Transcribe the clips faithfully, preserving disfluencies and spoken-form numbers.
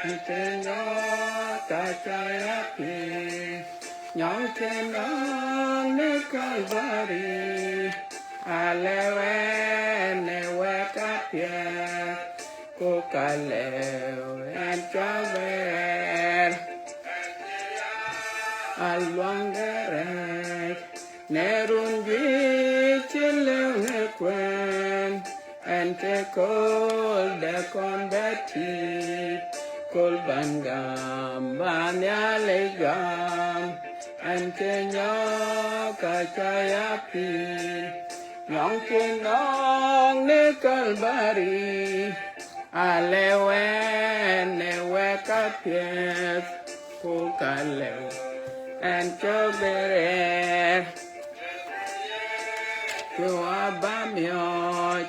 Ënë nyɔk ka ca ya piŋ, nyɔŋ cï nɔŋ në Kalvari, alëu ɛn ë wɛ̈k apiɛth, ku ka lëu ɛn cɔk bï rɛ̈ɛ̈r. Aluaŋ de rɛɛc në run juëc cï lëu në kuɛɛn, ɛn cï kööl de kɔn bɛ tïït, kööl ban gam ba Nhialic gam, ɛn cï nyɔk ka ca ya piŋ, nyɔŋ cï nɔŋ në Kalvari, alëu ɛn ë wɛ̈k apiɛth, ku ka lëu ɛn cɔk bï rɛ̈ɛ̈r. Piɔ̈u aba miɔɔc,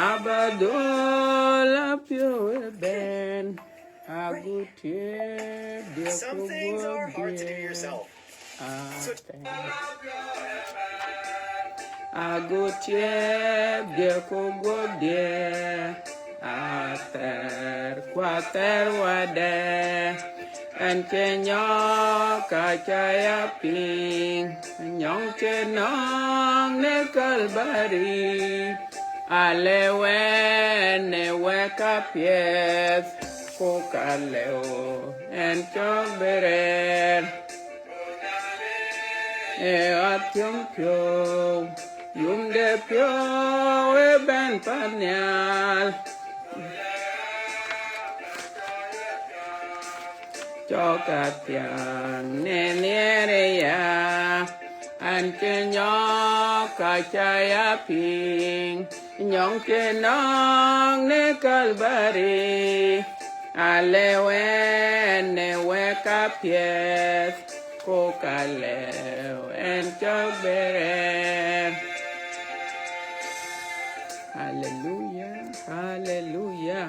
aba dhöl apiɔ̈u ëbɛ̈n, agut tiëëp diɛ̈ ku guɔ̈p diɛ̈. Agut tiëëp diɛ̈ ku guɔ̈p diɛ̈, athɛɛr ku athɛɛr wadɛ̈, ɛn cï nyɔk ka ca ya piŋ, nyɔŋ cï nɔŋ në Kalvari, alëu ɛn ë wɛ̈k apiɛth, ku ka lëu ɛn cɔk bï rɛ̈ɛ̈r. Ë ɣath thiɔ̈ŋ piɔ̈u, yum de piɔ̈u ëbɛ̈n pan nhial, cɔk athiäŋ në nhiɛɛr aya, ɛn cï nyɔk ka ca ya piŋ, nyɔŋ cï nɔŋ në Kalvari, alëu ɛn ë wɛ̈k apiɛth, ku ka lëu ɛn cɔk bï rɛ̈ɛ̈r. Haleluya, haleluya.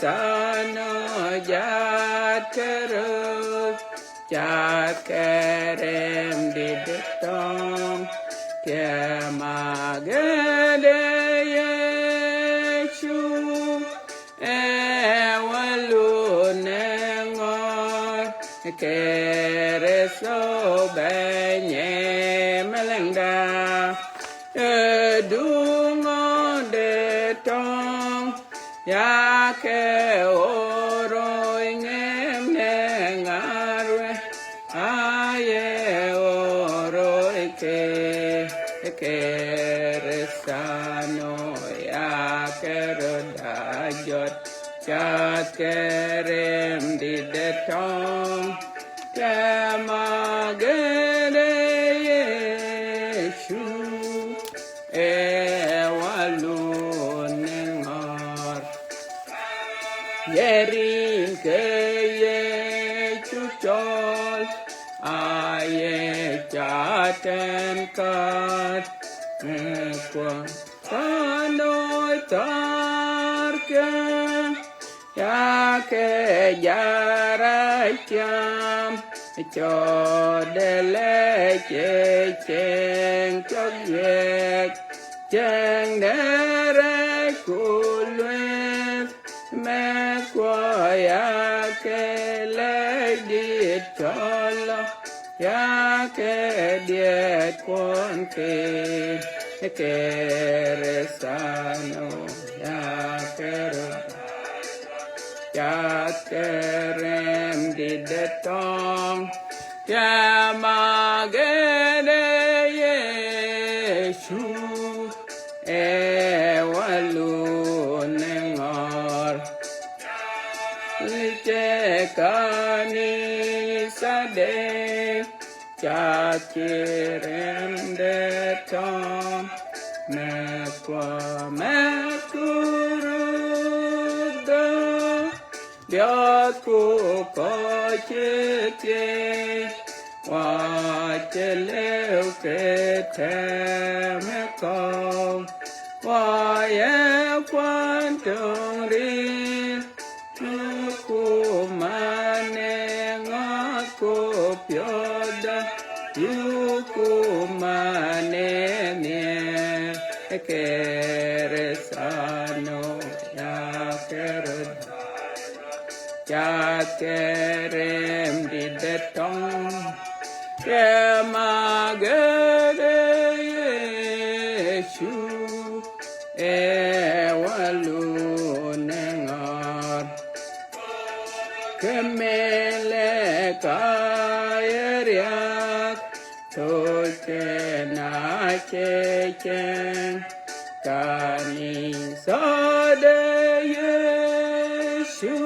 Kërëthänooi, jat ke röt, jat ke rem dït de tɔŋ, tiɛm agëde Yecu. Ë wä lun ë ŋɔ̈ɔ̈r, Kërtho bɛ̈ny ë mɛlɛŋda, ë duŋɔ̈ɔ̈r de tɔŋ, ya ke ɣöö rööc ŋëm në ŋaar wë. Aye ɣöö rööc ke Kërthiano, ya ke röt aa jɔt cath ke rem dït de tɔŋ, ke magëde Yecu. Ë wä lun ë ŋɔ̈ɔ̈r, ye rin ke Yecu cɔl, aye cath tɛ̈n kat në kuɔn thaanoi thärkë. Ya ke jarac tiam, cɔɔr de lɛc ë cieŋ cɔk wiɛk, cieŋ de rɛc ku lueth, mɛ̈thkuɔ ya ke lɛc dït cɔl lɔ. Ya ke diɛt kuɔn ke Kërthiano, ya ke röt cath ke rem dït de tɔŋ, ke magëde Yecu. Ë wä lun ë ŋɔ̈ɔ̈r, cie kanithade, cath cï rem de tɔŋ, mɛ̈thkuɔ mɛ̈thku röt dhö, biɔɔthku kɔc cï thiëi, wä cï lëu ke tɛ̈m ë kɔ̈u, wä ye kuan töŋ ril, Kuman ë ŋɔ̈th ku piɔ̈ɔ̈th, yuku man ë nhiɛɛr Kërtho, ya Kërtho. Cath ke rem dït de tɔŋ, ke magede Yecu, e walun ë ŋɔ̈ɔ̈r. Ke mele ka ye riak, thoc ke na cecen, kanitha de Yecu,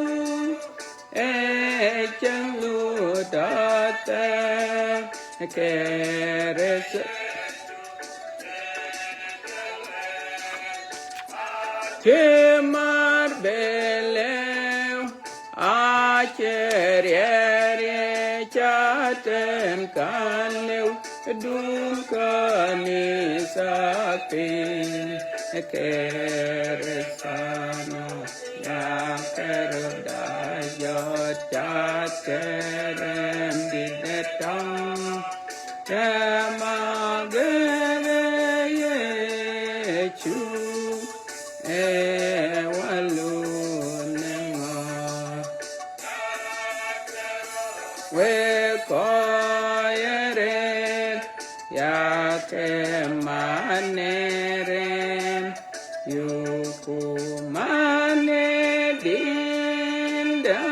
e cieŋ lut athɛɛr Kërtho. Cï mar bï lëu, acï riɛl ye ca tɛ̈n kan lëu, dun kanitha piny Kërtho. Ya Kërtho jɔt cath ke rem dït de tɔŋ, ke magede Yecu, e walun ë ŋɔ̈ɔ̈r. Wek kɔc ë rem, ya ke man ë rem, yuku man ë dinda,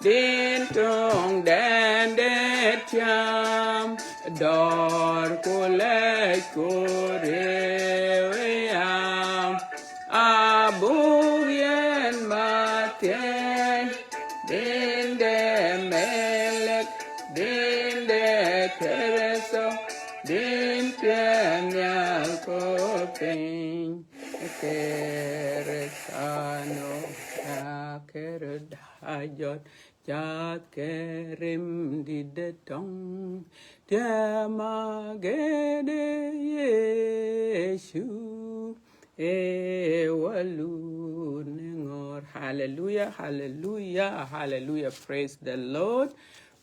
din töŋdɛn de tiam, dɔ̈ɔ̈r ku lɛc ku riëëu ë yam. Abuk yen mathiɛɛi, din de Melek, din de Kërtho, din piɛth nhial ku piny. Kërtho, ya Kërtho jɔt cath ke rem dït de tɔŋ, tiam magede Yecu, e walun ë ŋɔ̈ɔ̈r. Hallelujah, hallelujah, hallelujah. Praise the Lord.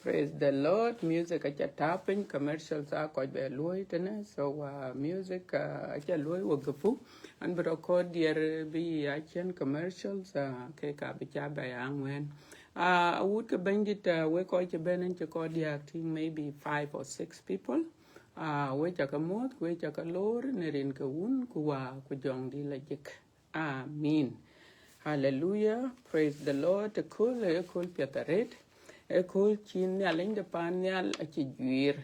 Praise the Lord. Music aca tääu piny, commercials aa kɔc bɛ luɔ̈i tënë. So, uh, music, uh, aca luɔ̈i wek gëpuk. An bï record diɛɛr bï ya cïn commercials, uh, ke ka bï ca bɛ ya ŋuɛ̈ɛ̈n. Uh, awut ke Bɛ̈nydït, uh, wek kɔc cï bɛ̈n, an cï kɔc diäk tïŋ, maybe five or six people. Ah, we ca ke muɔ̈th, we ca ke loor në rin ke Wun, ku Wä, ku Jɔŋdït Lajik. Amen. Hallelujah. Praise the Lord. Ëkööl, ëkööl piɛth arëët. Ëkööl cï Nhialic de paan nhial acï juiir.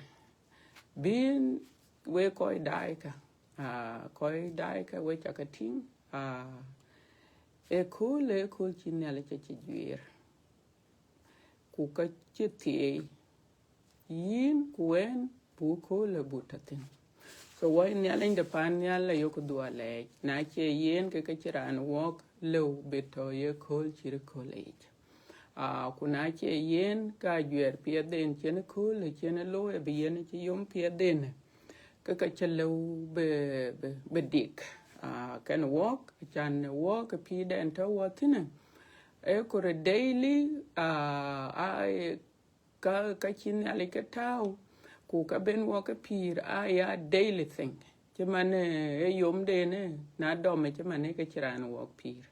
Bï we kɔc daai kä. Ah, kɔc daai kä we ca ke tïŋ. Ah, ëkööl, ëkööl cï Nhialic acï juiir. Ku ka cï thieei, yïn ku ɣɛn, buk köölë buk tɔ̈ thïn. So wɔ Nhialic de paan nhial ayok dhuɔ̈k lɛɛc, na cie yen ke ka cï raan wɔɔk lëu bï tɔ̈ ye kööl cït kööl yic. Ah, ku na cie yen ka ajuɛɛr piɛthden cïn kööl cïn looi abï yen cï yom piɛthden, ke ka cï lëu bï, bï, bï dik. Ah, kën wɔɔk, can wɔɔk pïïrden tɔ̈ wɔ thïn, ee kɔɔr daily, ah, ah, ka, ka cï Nhialic ke tääu, ku ka ben wɔ ke pïïr, aa ya daily thing. Cï man, eh, ee yomden, eh, na dɔm, eh, cï man, eh, ke cï raan wɔɔk pïïr.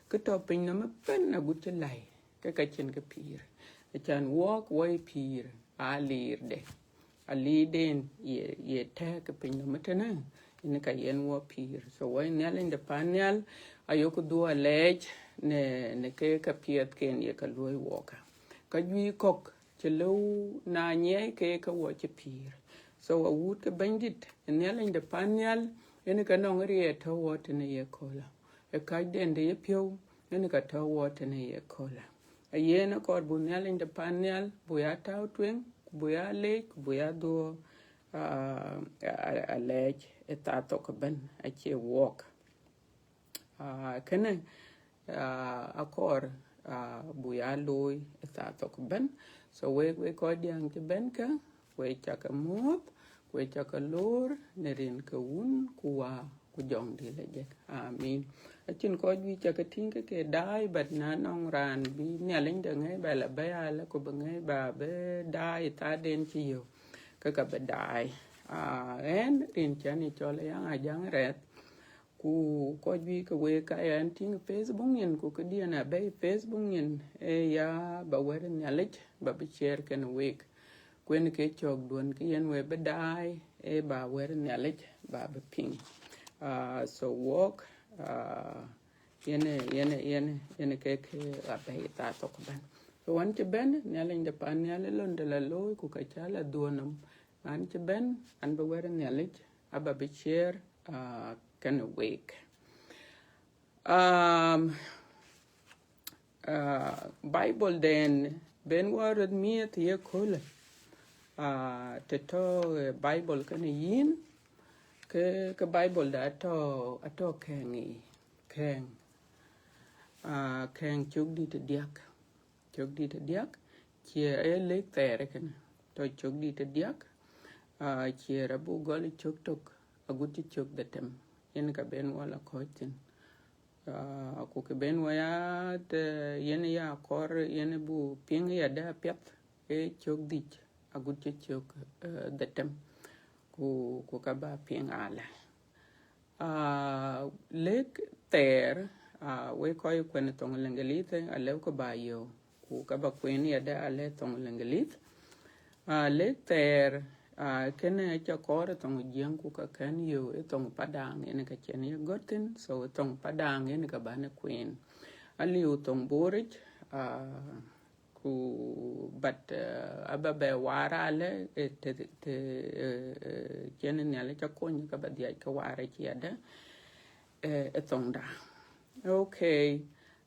Kë tɔ̈ pinynɔm ëbën agut cï läi, ke ka cïn kë pïïr. Acan wɔɔk wɔ ye pïïr, aa liirde. Aliirden ye, ye tɛ̈ɛ̈k pinynɔm ëtënë, yen ka yen wɔ pïïr. So wɔ Nhialic de paan nhial, ayok dhuɔ̈k lɛɛc në, në ke ka piɛthken ye ka luɔ̈i wɔɔk kä. Ka juëc kɔ̈k cï lëu na nyiɛɛi ke ka wɔ cï pïïr. So awut ke Bɛ̈nydït, Nhialic de paan nhial, yen ka nɔŋ riɛl tɔ̈ wɔ tënë ye köölë. Ë kacden de yepiɔ̈u, yen ka tɔ̈ wɔ tënë ye köölë. Ayen akɔɔr buk Nhialic de paan nhial, buk ya tääu tueŋ, ku buk ya leec, ku buk ya dhuɔ̈k, ah, a, a, alɛɛc ë thaa thok ëbën, acie wɔɔk. Ah, kënë, ah, akɔɔr, ah, buk ya looi ë thaa thok ëbën. So wek, wek kɔc diäŋ cï bɛ̈n kä, wek ca ke muɔ̈th, wek ca ke loor në rin ke Wun ku Wä ku jɔŋdït la jek. Amin. Acïn kɔc wïc ca ke tïŋ ke ke daai, but na nɔŋ raan bï Nhialic de ŋɛi ba la bɛ̈i alë, ku bï ŋɛi ba bï daai thaden cï yök, ke ka bï daai. Ah, ɣɛn rin cän ë cɔl Ayaŋ Ajaŋ Rɛth, ku kɔc wïc ke week ka ɣɛn tïŋ Facebook nyin, ku këdiɛn abɛ̈i Facebook nyin, ee ya ba wɛ̈t Nhialic ba bï share kenë week. Ku yen ke cɔkduɔ̈n ke yen we bï daai, ee ba wɛ̈t Nhialic ba bï piŋ. Ah, so wɔk, ah, yen, yen, yen, yen ke, ke abɛ̈i thaa thok ëbɛ̈n. So ɣɛn cï bɛ̈n, Nhialic de pan nhial ë lon de la looi, ku ka ca la dhuɔ̈n nɔm. Ɣɛn cï bɛ̈n, an bï wɛ̈t Nhialic aba bï share, ah, kenë week. Um, ah, Bible den ben wä röt miëth ye köölë. Ah, të tɔ̈, eh, Bible kenë yïn, ke, ke Bible da atɔ̈, atɔ̈ kɛ̈ŋ yic, kɛ̈ŋ. Ah, kɛ̈ŋ cök dït ë diäk. Cök dït ë diäk, ciɛɛr ee lëk thɛɛr ë kënë. Tɔ̈ cök dït ë diäk, ah, ciɛɛr abuk gɔl ë cök tök agut cï cök dhetem. Yen ka ben wä la kɔ̈ɔ̈c thïn. Ah, ku kë ben wä ya të yen ya kɔɔr yen bu piŋ ya dɛ apiɛth, ee cök dhïc agut cï cök, eh, dhetem. Ku, ku ka ba piŋ alë. Ah, lëk thɛɛr, ah, wek kɔc kuɛn thoŋ Lëŋgëlith, alëu kë ba yök, ku ka ba kueen yadë alë thoŋ Lëŋgëlith. Ah, lëk thɛɛr, ah, kënë aca kɔɔr ë thoŋ Jiëŋ, ku ka kɛn yök ë thoŋ Padaŋ, yen ka cïn ye gɔ̈t thïn, so ë thoŋ Padaŋ yen ka ban ë kueen. Aliu thoŋ Boric, ah, ku, but, eh, aba bɛ waar alë, eh, të, të, eh, eh, cïn Nhialic ca kony, ka ba dhiac ke waar cï yadë, eh, ë thoŋda. Okay.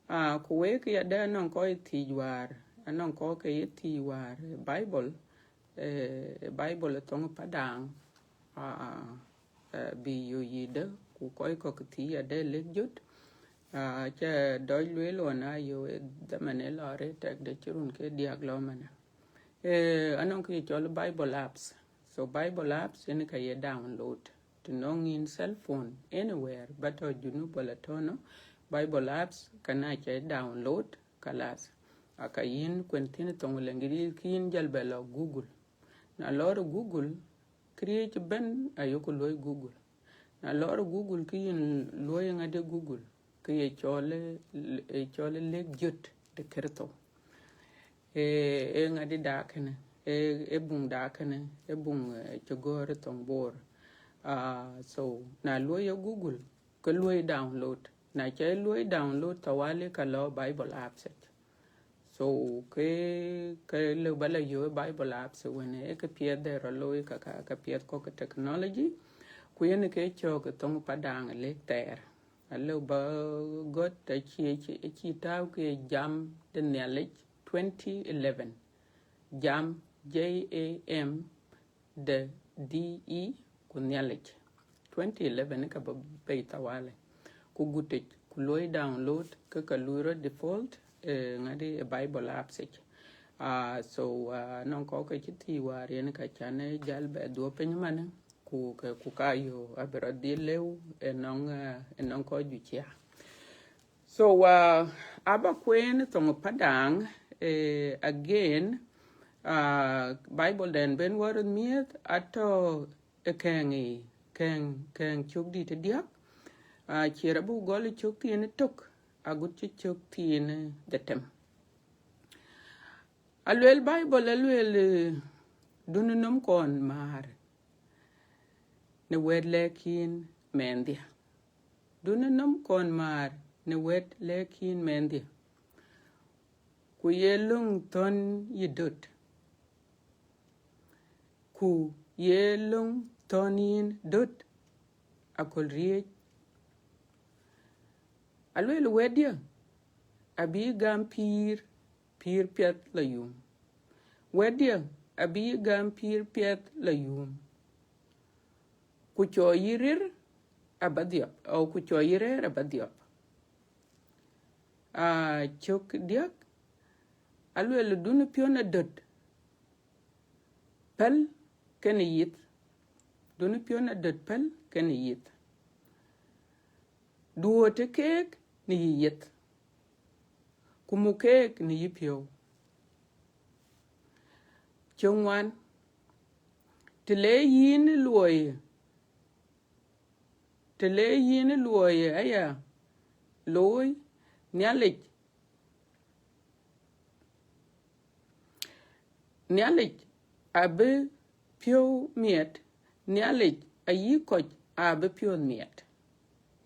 Ah, ku wek yadë anɔŋ kɔc thiic waar, anɔŋ kɔc ke ye thiic waar, eh, Bible, eh, Bible ë thoŋ Padaŋ, ah, eh, bï yök yïdë, ku kɔc kɔ̈k thii adë lëk jöt. Ah, ca dɔc lueel ɣɔn ayö ë dhaman ë lɔ arëët tɛkdë cï run ke diäk lɔ manë. Eh, anɔŋ kë ye cɔl Bible apps. So Bible apps yen ka ye download. Të nɔŋ yïn cell phone anywhere, ba tɔ̈ Junub wala tɔ̈ nɔ, Bible apps ka na ca download, kalas. Aka yïn kuɛn thïn thoŋ Lëŋgëlith, ke yïn jal bɛ lɔ Google. Na lɔɔr Google, këriëëc ëbɛ̈n ayok luɔi Google. Na lɔɔr Google, ke yïn luɔi ŋadï Google, ke ye cɔl, ye cɔl lëk jöt de Kërtho. Ee, ee ŋadï da kënë, ee, ee buŋ da kënë, ee buŋ, eh, cï gɔ̈ɔ̈r ë thoŋ Bor. Ah, so, na luɔi ye Google, ke luɔi download. Na ca luɔi download tawali, ka lɔ Bible apps yic. So, ke, ke lëu ba la yök Bible apps wën, ee ke piɛth de rɔ looi ka, ka, ka piɛth kɔ̈k ke technology, ku yen ke cɔk ë thoŋ Padaŋ lëk thɛɛr. Alëu ba gɔ̈t, acï, acï, acï tääu ke jam de Nhialic twenty eleven. Jam, J A M, de D E ku Nhialic. Twenty eleven ka ba bei tawali. Ku gutic, ku luɔi download, ke ka luɔi rɔ default, eh, ŋadï, eh, Bible apps yic. Ah, so, ah, nɔŋ kɔ̈k ke cï thii waar yen ka can, eh, jal bɛ dhuɔ̈p piny manë, ku ke, ku ka yö abï rɔ dhil lëu, eh, nɔŋ, eh, nɔŋ kɔc juëc ya. So, uh, aba kueen thoŋ Padaŋ, eh, again, uh, Bible den ben wä röt miëth atɔ̈ ë kɛŋ, ë kɛŋ, kɛŋ cök dït ë diäk, uh, ciɛɛr abuk gɔl ë cök thiin ë tök agut cï cök thiin ë dhetem. Aluel Bible, aluel, eh, dun nɔm kɔn määr në wɛ̈t lɛ̈k yïn mɛnhdiɛ̈. Dun nɔm kɔn määr në wɛ̈t lɛ̈k yïn mɛnhdiɛ̈. Ku ye löŋ thɔ̈n yï döt. Ku ye löŋ thɔ̈n yïn döt aköl riëëc. Aluel wɛ̈tdiɛ̈ abï gam pïïr, pïïr piɛth la yum. Wɛ̈tdiɛ̈ abï gam pïïr piɛth la yum. Ku cɔɔr yï rir aba dhiɔp, o ku cɔɔr yï rɛ̈ɛ̈r aba dhiɔp. Aa, cök diäk, aluel dun piɔ̈n adöt päl kenë yith. Dun piɔ̈n adöt päl kenë yith. Duɔ̈ɔ̈të keek në yï yeth, ku muk keek në yï piɔ̈u. Cök ŋuan, të le yïn luɔi, të le yïn luɔi aya looi, Nhialic, Nhialic abï piɔ̈u miɛt, Nhialic ayï kɔc abï piɔ̈u miɛt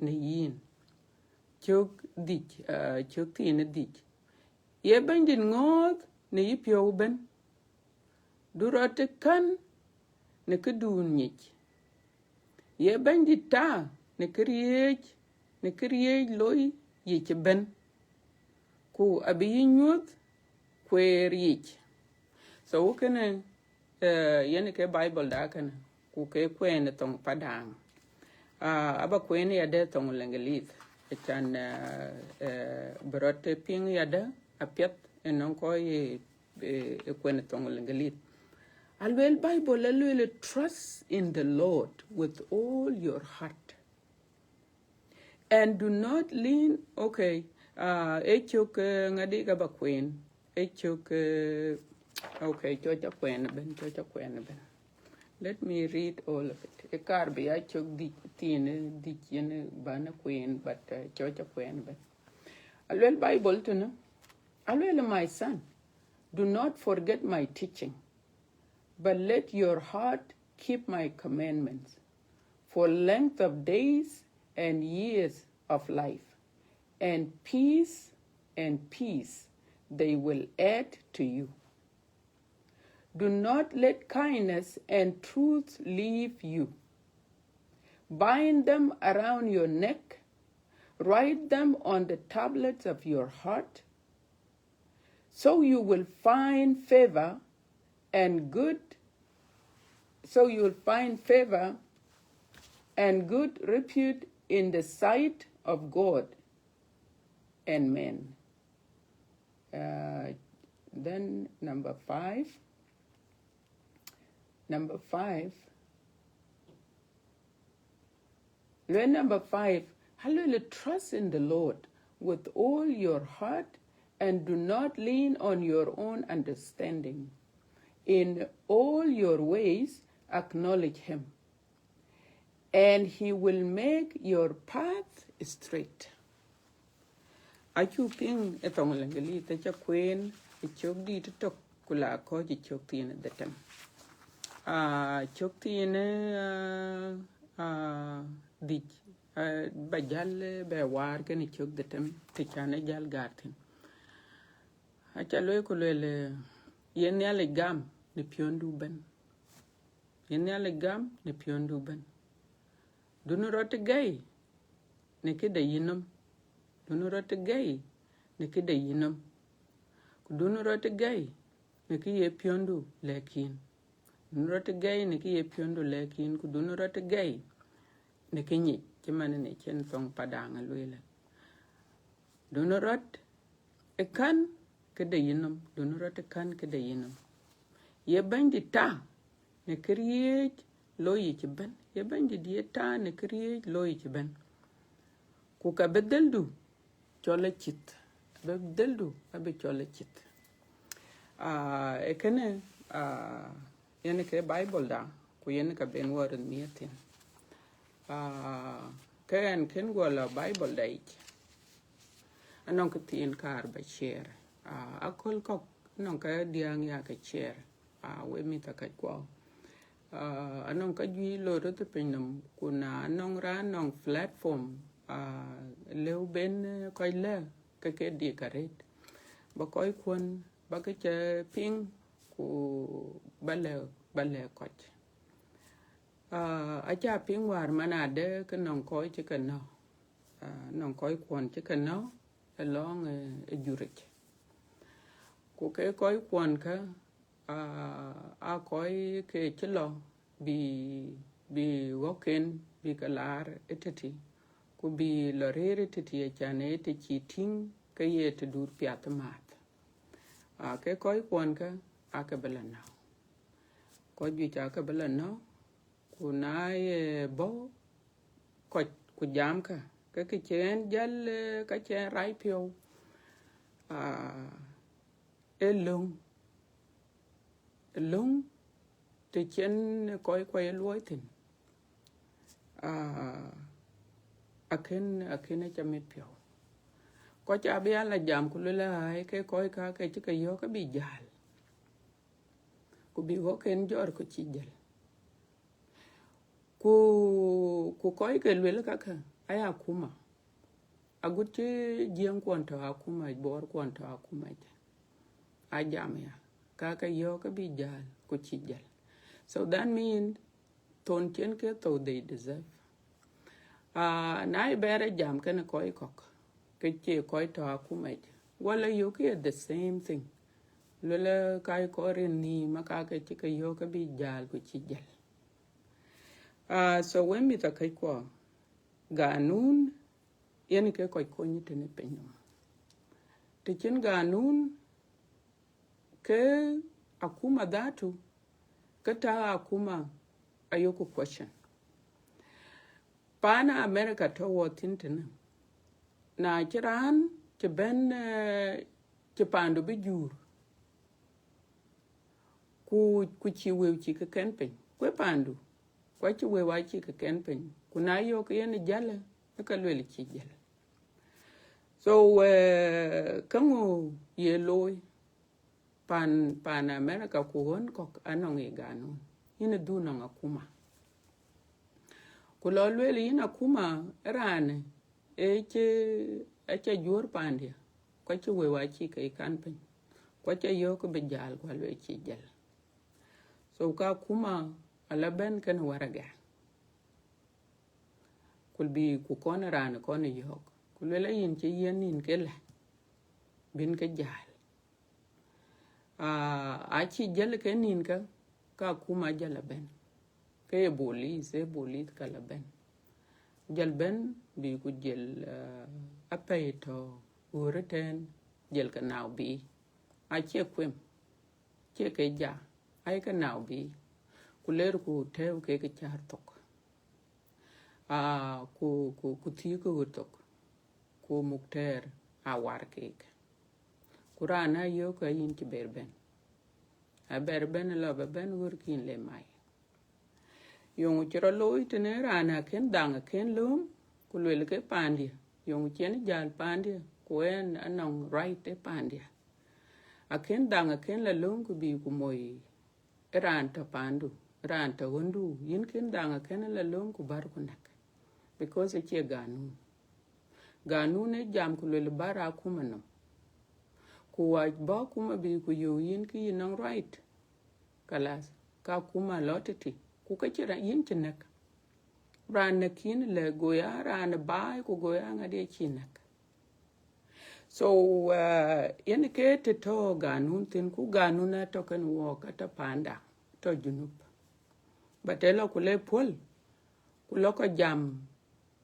në yïn. Cök dhïc, ah, cök thiin dhïc. Ye Bɛ̈nydït ŋɔ̈ɔ̈th në yï piɔ̈u ëbën. Du rɔt të kän në këdun nyic. Ye Bɛ̈nydït ta në këriëëc, në këriëëc loi yic ëbën, ku abï yï nyuɔ̈th kueer yic. So kënë, eh, yen ke Bible da kënë, ku ke kueen ë thoŋ Padaŋ. Ah, aba kueen yadë thoŋ Leŋgelith, acan, eh, eh, bï rɔt të piŋ yadë apiɛth ënɔŋ kɔc ë, ë, ë kueen ë thoŋ Leŋgelith. Aluel Bible, aluel, "Trust in the Lord with all your heart. And do not lean," okay, ah, ë cök, eh, ŋadï ka ba kueen. Ë cök, eh, okay, cɔk ca kueen ëbën, cɔk ca kueen ëbën. Let me read all of it. Ë kar bï ya cök dhïc, thiin dhïc yen bana kueen, but, eh, cɔk ca kueen ëbën. Aluel Bible tënë, aluel, "My son, do not forget my teaching, but let your heart keep my commandments. For length of days and years of life, and peace, and peace they will add to you. Do not let kindness and truth leave you. Bind them around your neck, write them on the tablets of your heart, so you will find favor and good, so you will find favor and good repute in the sight of God and men." Uh, then number five. Number five. Luel number five. Aluel, "Trust in the Lord with all your heart and do not lean on your own understanding. In all your ways acknowledge him, and he will make your path straight." Acuk piŋ ë thoŋ Leŋgelith, aca kueen ë cök dït tök, ku la kɔ̈ɔ̈c ë cök thiin dhetem. Ah, cök thiin, ah, ah, dhïc, ah, ba jäl, eh, bɛ waar kenë cök dhetem, të can ë jäl gäär thïn. Aca lueel ku lueel, eh, ye Nhialic gam në piɔ̈ndu ëbën. Ye Nhialic gam në piɔ̈ndu ëbën. Dunë rɔt të gɛ̈i në këde yïnɔm. Dunë rɔt të gɛ̈i në këde yïnɔm. Ku dunë rɔt të gɛ̈i në kë ye piɔ̈ndu lɛ̈k yïn. Dunë rɔt të gɛ̈i në kë ye piɔ̈ndu lɛ̈k yïn, ku dunë rɔt të gɛ̈i në kë nyic, cï man në cïn thoŋ Padaŋ ë lueel. Dunë rɔt ë kän këde yïnɔm, dunë rɔt ë kän këde yïnɔm. Ye Bɛ̈nydït ta në këriëëc looi yic ëbën. Ye Bɛ̈nydït ye ta në këriëëc looi yic ëbën. Ku ka bï dhëldu cɔl acïth, abï dhëldu abï cɔl acïth. Ah, ë kënë, ah, yen ke Bible da, ku yen ka ben wɔ röt miɛt thïn. Ah, ke ɣɛn kën guɔ lɔ Bible da yic, anɔŋ kë thiin kaar ba share. Ah, aköl kɔ̈k anɔŋ ka diäŋ ya ke share. Ah, we mïth ë kac kuɔ. Ah, anɔŋ ka juëc loi röt ë pinynɔm, ku na anɔŋ raan nɔŋ platform, ah, lëu ben, eh, kɔc lɛ̈k ke ke dik arëët. Ba kɔc kuɔn, ba ke cä piŋ, ku ba lɛ̈k, ba lɛ̈k kɔc. Ah, aca piŋ wäär man adë ke nɔŋ kɔc cï ke nɔ̈k. Ah, nɔŋ kɔc kuɔn cï ke nɔ̈k ë lɔŋ, eh, ë juric. Ku ke kɔc kuɔn kä, ah, aa kɔc ke cï lɔ bï, bï ɣɔ̈kken bï ke laar ëtëtï, ku bï lɔ rëër ëtëtï, acan ë të cï tïŋ ke ye të duut piath ë maath. Ah, ke kɔc kuɔn kä aake bï lɔ nɔ̈k. Kɔc juëc aake bï lɔ nɔ̈k, ku na ye bɔ̈ kɔc ku jamkë, ke Ke cï ɣɛn jäl, eh, ka cï ɣɛn rac piɔ̈u, ah, ë löŋ. Löŋ të cïn kɔc kuɔ ye luɔi thïn, ah, akën, akën aca mit piɔ̈u. Kɔc abï ya la jam ku luel ai, ke kɔc ka ke cï ke yɔ̈ɔ̈k abï jäl, ku bï ɣɔ̈kken jɔt ku cï jäl. Ku, ku kɔc ke luel kakë aya akuma. Agut cï Jiëŋ kuɔn tɔ̈ akuma, Bor kuɔn tɔ̈ akuma, a jam ya, ka ke yɔ̈ɔ̈k abï jäl ku cï jäl. So that mean thon cïn ke thou they deserve. Ah, na ye bɛ̈ɛ̈r ë jam kenë kɔc kɔ̈k, ke cie kɔc tɔ̈ akuma, wala yök ye the same thing. Luel ka kɔc rin nhïïm, aka ke cï ke yɔ̈ɔ̈k abï jäl ku cï jäl. Ah, so we mïth akëckuɔ, ganun yen ke kɔc kony tënë piny nɔm. Të cïn ganun, ke akuma dhatu, ke ta akuma ayoku question. Paan America tɔ̈ wɔ thïn tënë, na cï raan cï bɛ̈n, eh, cï paandu bï juur, ku, ku cï wëu cï ke kɛn piny, ku ë paandu, ku acï wëu acï ke kɛn piny, ku na yök yen ë jälë, ë ka luel cï jäl. So, eh, käŋö ye looi? Paan, paan America ku ɣön kɔ̈k anɔŋ ye ganun. Yïn ë dhuk nɔŋ akuma. Ku lɔ lueel yïn akuma, raanë ë cï, aca juöör paandiɛ̈, ku acï wëu acï ke kan piny, ku aca yɔ̈ɔ̈k bï jäl, ku aluel cï jäl. So ka akuma ala bɛ̈n kenë waragɛ, ku bï ku kɔn raan kɔn yɔ̈ɔ̈k, ku luel ayïn cï yiën nïn ke lɛ, bïn ke jäl. Ah, acï jäl ke nïn kä, ka akuma ajäl abɛ̈n. Ke ye bolith, ë bolith ka la bɛ̈n. Jäl bɛ̈n, bï ku jäl, ah, apɛi tɔ̈ ɣöt ëtɛ̈ɛ̈n, jäl ke nau bï. Acie kuem, cie ke ja, aye ke nau bï. Ku ler ku tɛ̈ɛ̈u kek cäär thok. Ah, ku, ku, ku thiëëk ɣöt thok, ku muk tɛ̈ɛ̈r awar keek. Ku raan ayök ayïn cï ber bɛ̈n. Aber bɛ̈n lɔ bɛ bɛ̈n ɣöt kïn le mai. Yöŋ cï rɔt looi tënë raan akën dhaŋ akën lööm, ku luel ke paandiɛ̈. Yöŋ cïn jäl paandiɛ̈, ku ɣɛn anɔŋ right ë paandiɛ̈. Akën dhaŋ akën la lööm ku bï ku moi ë raan tɔ̈ paandu, raan tɔ̈ ɣöndu, yïn kën dhaŋ akën la lööm ku bär ku näk. Because acie ganun. Ganun ë jam ku luel bär akuma nɔm. Ku wac bɔ̈ akuma bï ku yöök yïn kë yïn nɔŋ right. Kalas, ka akuma lɔ tëtï, ku ka cï ra-, yïn cï näk. Raan näk yïn lɛ go ya raan baai ku go ya ŋadï acï näk. So, uh, yen ke të tɔ̈ ganun thïn, ku ganun atɔ̈ kenë wɔɔk, atɔ̈ panda, atɔ̈ Junub. But ë lɔ ku le puɔ̈l, ku lɔ kɔc jam,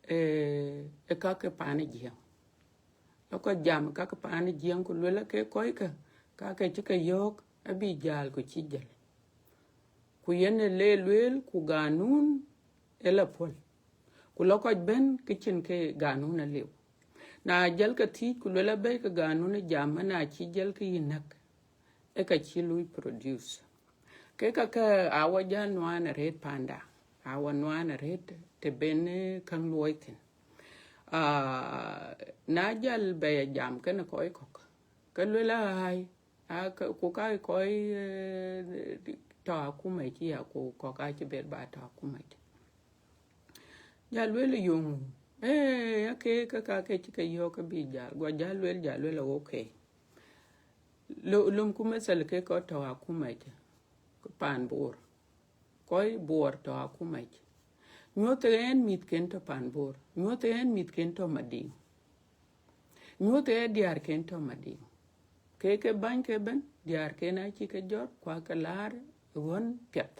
eh, ë ka ke paan ë Jiëŋ. Lɔ kɔc jam ë ka ke paan ë Jiëŋ, ku luel ke kɔckë, ka ke cï ke yɔ̈ɔ̈k abï jäl ku cï jäl. Ku yen ë le lueel, ku ganun ë la puɔ̈l. Ku lɔ kɔc bɛ̈n ke cïn ke ganun aliu. Na jäl ke thiëc, ku luel abɛ̈i ke ganun ë jam, na cï jäl ke yï näk, ë ka cï lui produce. Ke ka ke awa jäl nuan arëët panda, awa nuan arëët të ben, eh, käŋ luɔi thïn. Ah, na jäl bɛ ya jam kenë kɔc kɔ̈k, ke luel ai, a, ke, ku ka kɔc, eh, tɔ̈ akuma cï ya, ku kɔ̈k acï ber ba tɔ̈ akuma cï. Ja luel yöŋ, eh, ya ke, ke ka ke cï ke yɔ̈ɔ̈k ke bï jäl, guɔ ja luel, ja luel, okay. Lo-, lomku methal ke kɔc tɔ̈ akuma cï, ke paan Bor. Kɔc Bor tɔ̈ akuma cï. Nyuɔ̈th ɣɛn mïthken tɔ̈ paan Bor. Nyuɔ̈th ɣɛn mïthken tɔ̈ Madiŋ. Nyuɔ̈th ɣɛn diäärken tɔ̈ Madiŋ. Ke ke bäny ke bɛ̈n, diäärken acï ke jɔt, ku ake laar ɣön piɛth.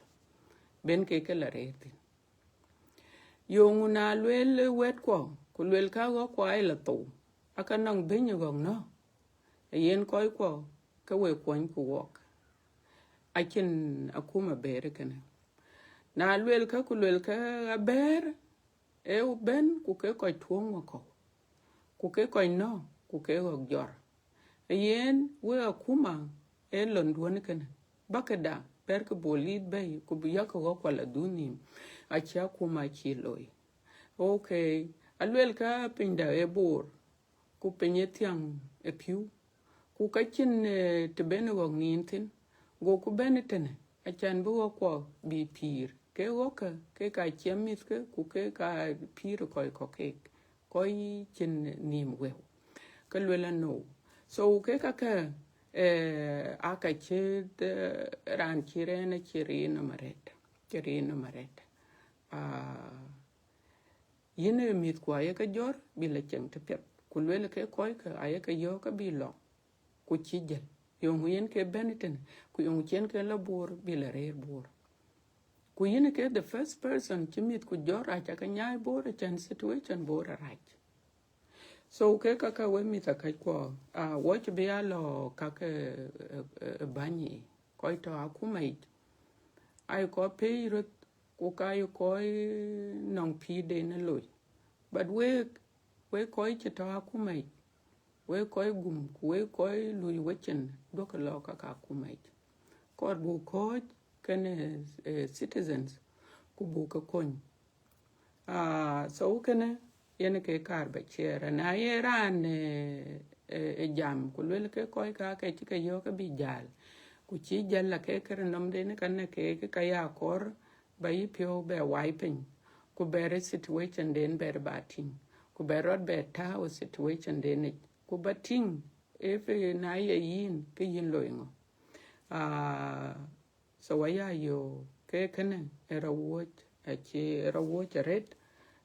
Ben ke ke la rëër thïn. Yöŋ na lueel wɛ̈tkuɔ, ku luel ka ɣɔ̈kkuɔ aa la thou, aka nɔŋ bɛ̈ny ɣɔ̈k nɔ̈k, ë yen kɔckuɔ ke we kuɔny ku wɔk. Acïn akuma bɛ̈ɛ̈r kënë. Na luel ka ku luel ka abɛ̈ɛ̈r, Ee bɛ̈n ku ke kɔc tuɔ̈ŋ wakɔ̈u, ku ke kɔc nɔ̈k ku ke ɣɔ̈k jɔr. Yen wek akuma, ee lɔn duɔ̈n kënë, bäkëda bɛ̈rkë bolit bɛ̈i ku bï yakë ɣɔ̈k kual adhuk nhïïm, acï akuma cï looi. Okay, aluel ka pinyda ee boor, ku piny ee thiäŋ ë pïu, ku ka cïn eh, të ben ɣɔ̈k ŋiɛn thïn, goku bɛ̈n ëtënë, acan bï ɣɔ̈k kuɔ bï pïïr. Ke ɣɔ̈kkë, ke ka ciɛm mïthkë, ku ke ka pïïr kɔc kɔ̈k keek, kɔc cïn nhïïm wëu. Ke luel anou. So ke kakë, eh, aa ka cï, eh, raan cï rɛ̈ɛ̈r acï riir nɔm arëët, cï riir nɔm arëët. Ah, yïn ë mïthku ayekë jɔ̈r bï la cieŋ tëpiɛth, ku luel ke kɔckë ayekë yɔ̈ɔ̈k ke bï lɔ, ku cï jël. Yöŋ yen ke bɛ̈n ëtënë, ku yöŋ cïn ke la boor bï la rëër boor. Ku yïn ke the first person cï mïthku jɔ̈r, aca ke nyaai boor, acan situation boor arac. So ke kakë we mïth akäckuɔ, ah, wɔ cï bï ya lɔ kakë, eh, eh, eh, bäny yiic, kɔc tɔ̈ akuma yic, aa kɔc pɛ̈i röt, ku ka ye kɔc nɔŋ pïïrden ë loi. But wek, wek kɔc cï tɔ̈ akuma yic, wek kɔc gum, ku wek kɔc lui wecin, duɔ̈kkë lɔ ka ka akuma yic. Kɔɔr buk kɔ̈ɔ̈c kenë, eh, citizens, ku buk ke kony. Ah, so kënë yen ke kaar ba ciɛɛr. Na ye raan, eh, eh, eh, jam, ku luel ke kɔc ka ke cï ke yɔ̈ɔ̈k ke bï jäl, ku cï jäl la ke kërë nɔmden, ka në ke, ke ka ya kɔɔr ba yï piɔ̈u bɛ wai piny, ku bɛ̈ɛ̈r situation den bɛ̈ɛ̈r ba tïŋ, ku bɛ̈ɛ̈r rɔt bɛ tääu situation den yic, ku ba tïŋ, if, eh, na ye yïn, ke yïn loi ŋö. Ah, so aya yo ke kënë ë rɔt wuɔ̈c, acï rɔt wuɔ̈c arëët,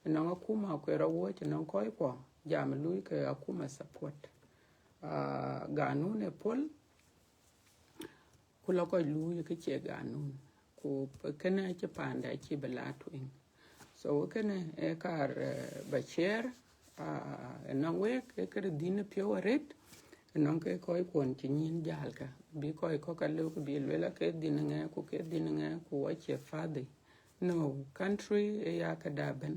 nɔŋ akuma ku ë rɔt wuɔ̈c nɔŋ kɔckuɔ, jam lui ke akuma support. Ah, ganun ë pol, ku la kɔc luui kë cie ganun, ku kënë acï panda acï bï la tueŋ. So kënë ë kaar, eh, ba ciɛɛr, ah, ënɔŋ wek, ë kërë dhïn ë piɔ̈u arëët, ënɔŋ ke kɔc kuɔn cï nyïn jäl ka, bï kɔc kɔ̈k ka lëu kë bï luel ake dhïn ŋɛ, ku ke dhïn ŋɛ, ku wɔ cie fadhi. No, country ë ya këda bɛ̈n,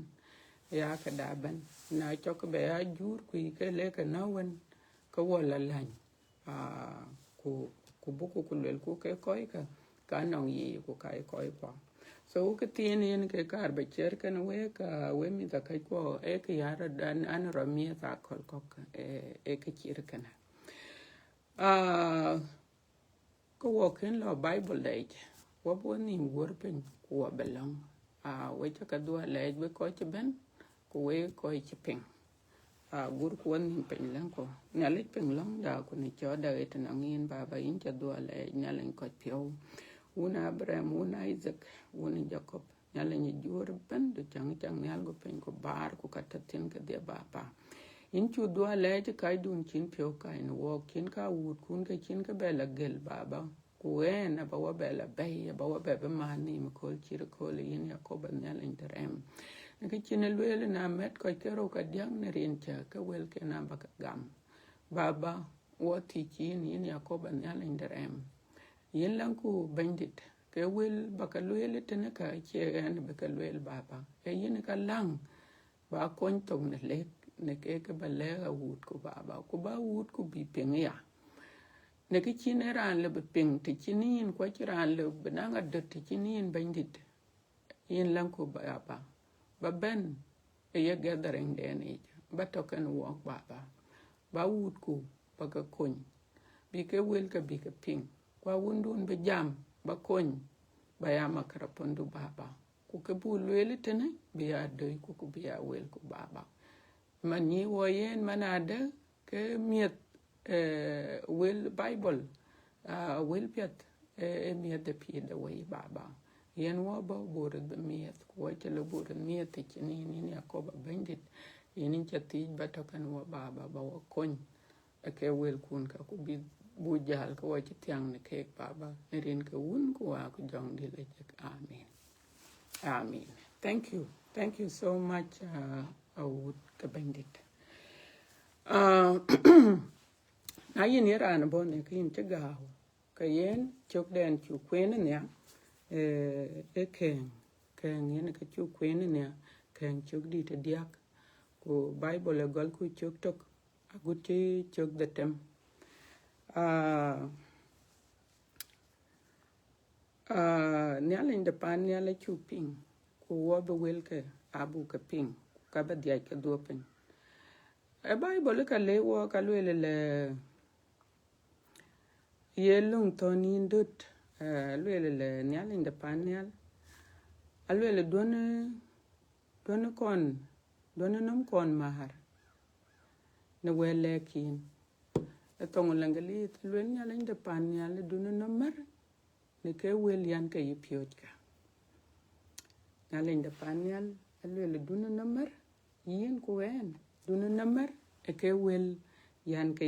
ë ya këda bɛ̈n. Na cɔk bɛ ya juur, ku yï ke lek ënɔ̈ wën, ke wɔ la läny. Ah, ku, ku buku ku luelku ke kɔckë, ka nɔŋ yiic ku ka ye kɔckuɔ. So kë thiin yen ke kaar ba ciɛɛr kenë wek, ah, we mïth akäckuɔ, ee kë ya rɔt an, an rɔt miɛth aköl kɔ̈k, eh, ee kë cït kënë. Ah, ke wɔ kën lɔ Bible dɛɛc, wɔ bï wɔ nhïïm guɔ̈r piny, ku wɔ bï lɔ̈ŋ. Ah, we cä ke dhuɔ̈k lɛɛc bï kɔc cï bɛ̈n, ku wek kɔc cï piŋ. Ah, gurku wɔ nhïïm piny lɛ̈ŋku. Nhialic piŋ lɔ̈ŋda ku në cɔɔtda ɣet tënɔŋ yïn, Baba, yïn cä dhuɔ̈k lɛɛc, Nhialic kɔc piɔ̈u. Wun Abraham, wun Isaac, wun Jacob. Nhialic ë juöör ëbɛ̈n, du cäŋ cäŋ nhial ku piny ku baar ku ka tɔ̈ thïn kedhie, Baba. Yïn cuk dhuɔ̈k lɛɛc ë kacdun cïn piɔ̈u kac në wɔɔk, cïn ka wuutkun ke cïn ke bɛ la gël, Baba. Ku ɣɛn aba wɔ bɛ la bɛ̈i, aba wɔ bɛ bï maan nhïïm ëkööl cït ëkööl, yïn Yakoba Nhialic de rɛm. Në kë cïn ë lueel, na mɛt kɔc ke rou ka diäk në rin cä, ke wëlken aba ke gam. Baba, wɔ thiëc yïn, yïn Yakoba Nhialic de rɛm. Yïn läŋku Bɛ̈nydït, ke wël ba ke lueel tënë ka cie ɣɛn bï ke lueel, Baba. Ee yïn ka läŋ, ba kony thok në lëk, në kek ba lɛ̈k awuutku, Baba. Ku ba awuutku bï piŋ ya. Në kë cïn ë raan lë bï piŋ, të cïn yïn, ku acïn raan lë bï naŋ adöt, të cïn yïn Bɛ̈nydït. Yïn läŋku, Baba, ba bɛ̈n ë ye gathering den yic, ba tɔ̈ kenë wɔɔk, Baba. Ba wuutku ba ke kony, bï ke wëlkë bï ke piŋ. Ku awundun bï jam, ba kony, ba ya makarapondu, Baba. Ku kë buk lueel tënë bï ya döi, ku, ku bï ya wëlku, Baba. Man nyi wɔ yen man adë ke miɛth, eh, wël Bible, ah, wël piɛth, eh, eh, miɛth de pïïr de wei, Baba. Yen wɔ bɔ̈ buk röt bï miɛth, ku wɔ cï lɔ buk röt miɛth të cïn yïn, yïn Yakoba Bɛ̈nydït, yïn yïn cä thiëc ba tɔ̈ kenë wɔ, Baba, ba wɔ kony. Ë ke wëlkun ka, ku bï buk jäl ke wɔ cï thiäŋ në keek, Baba, në rin ke Wun ku Wä ku Jɔŋdït Lajik. Amen. Amen. Thank you. Thank you so much, uh, awut ke Bɛ̈nydït. Uh, na yïn ye raan bɔ̈ në kë yïn cï gääu, ke yen cökden cuk kueen ë nhial, eh, ë kɛ̈ɛ̈ŋ, kɛ̈ɛ̈ŋ yen ke cuk kueen ë nhial, kɛ̈ŋ cök dït ë diäk, ku Bible ë gɔlku cök tök agut cï cök dhetem. Ah, ah, Nhialic de pan nhial acuk piŋ, ku wɔ bï wëlke abuk ke piŋ, ku ka bï dhiac ke dhuɔ̈k piny. Ë Bible ka le wɔ ka lueel le ye löŋ thɔ̈n yïn döt, eh, alueel le Nhialic de pan nhial, alueel duɔ̈n, duɔ̈n kɔn, duɔ̈n nɔm kɔn määr në wël lɛ̈k yïn. Ë thoŋ Lëŋgëlith alueel Nhialic de pan nhial duɔ̈n nɔm mär në ke wël yan ke yï piööcka. Nhialic de pan nhial alueel duɔ̈n nɔm mär, yïn ku ɣɛn, duɔ̈n nɔm mär ë ke wël yan ke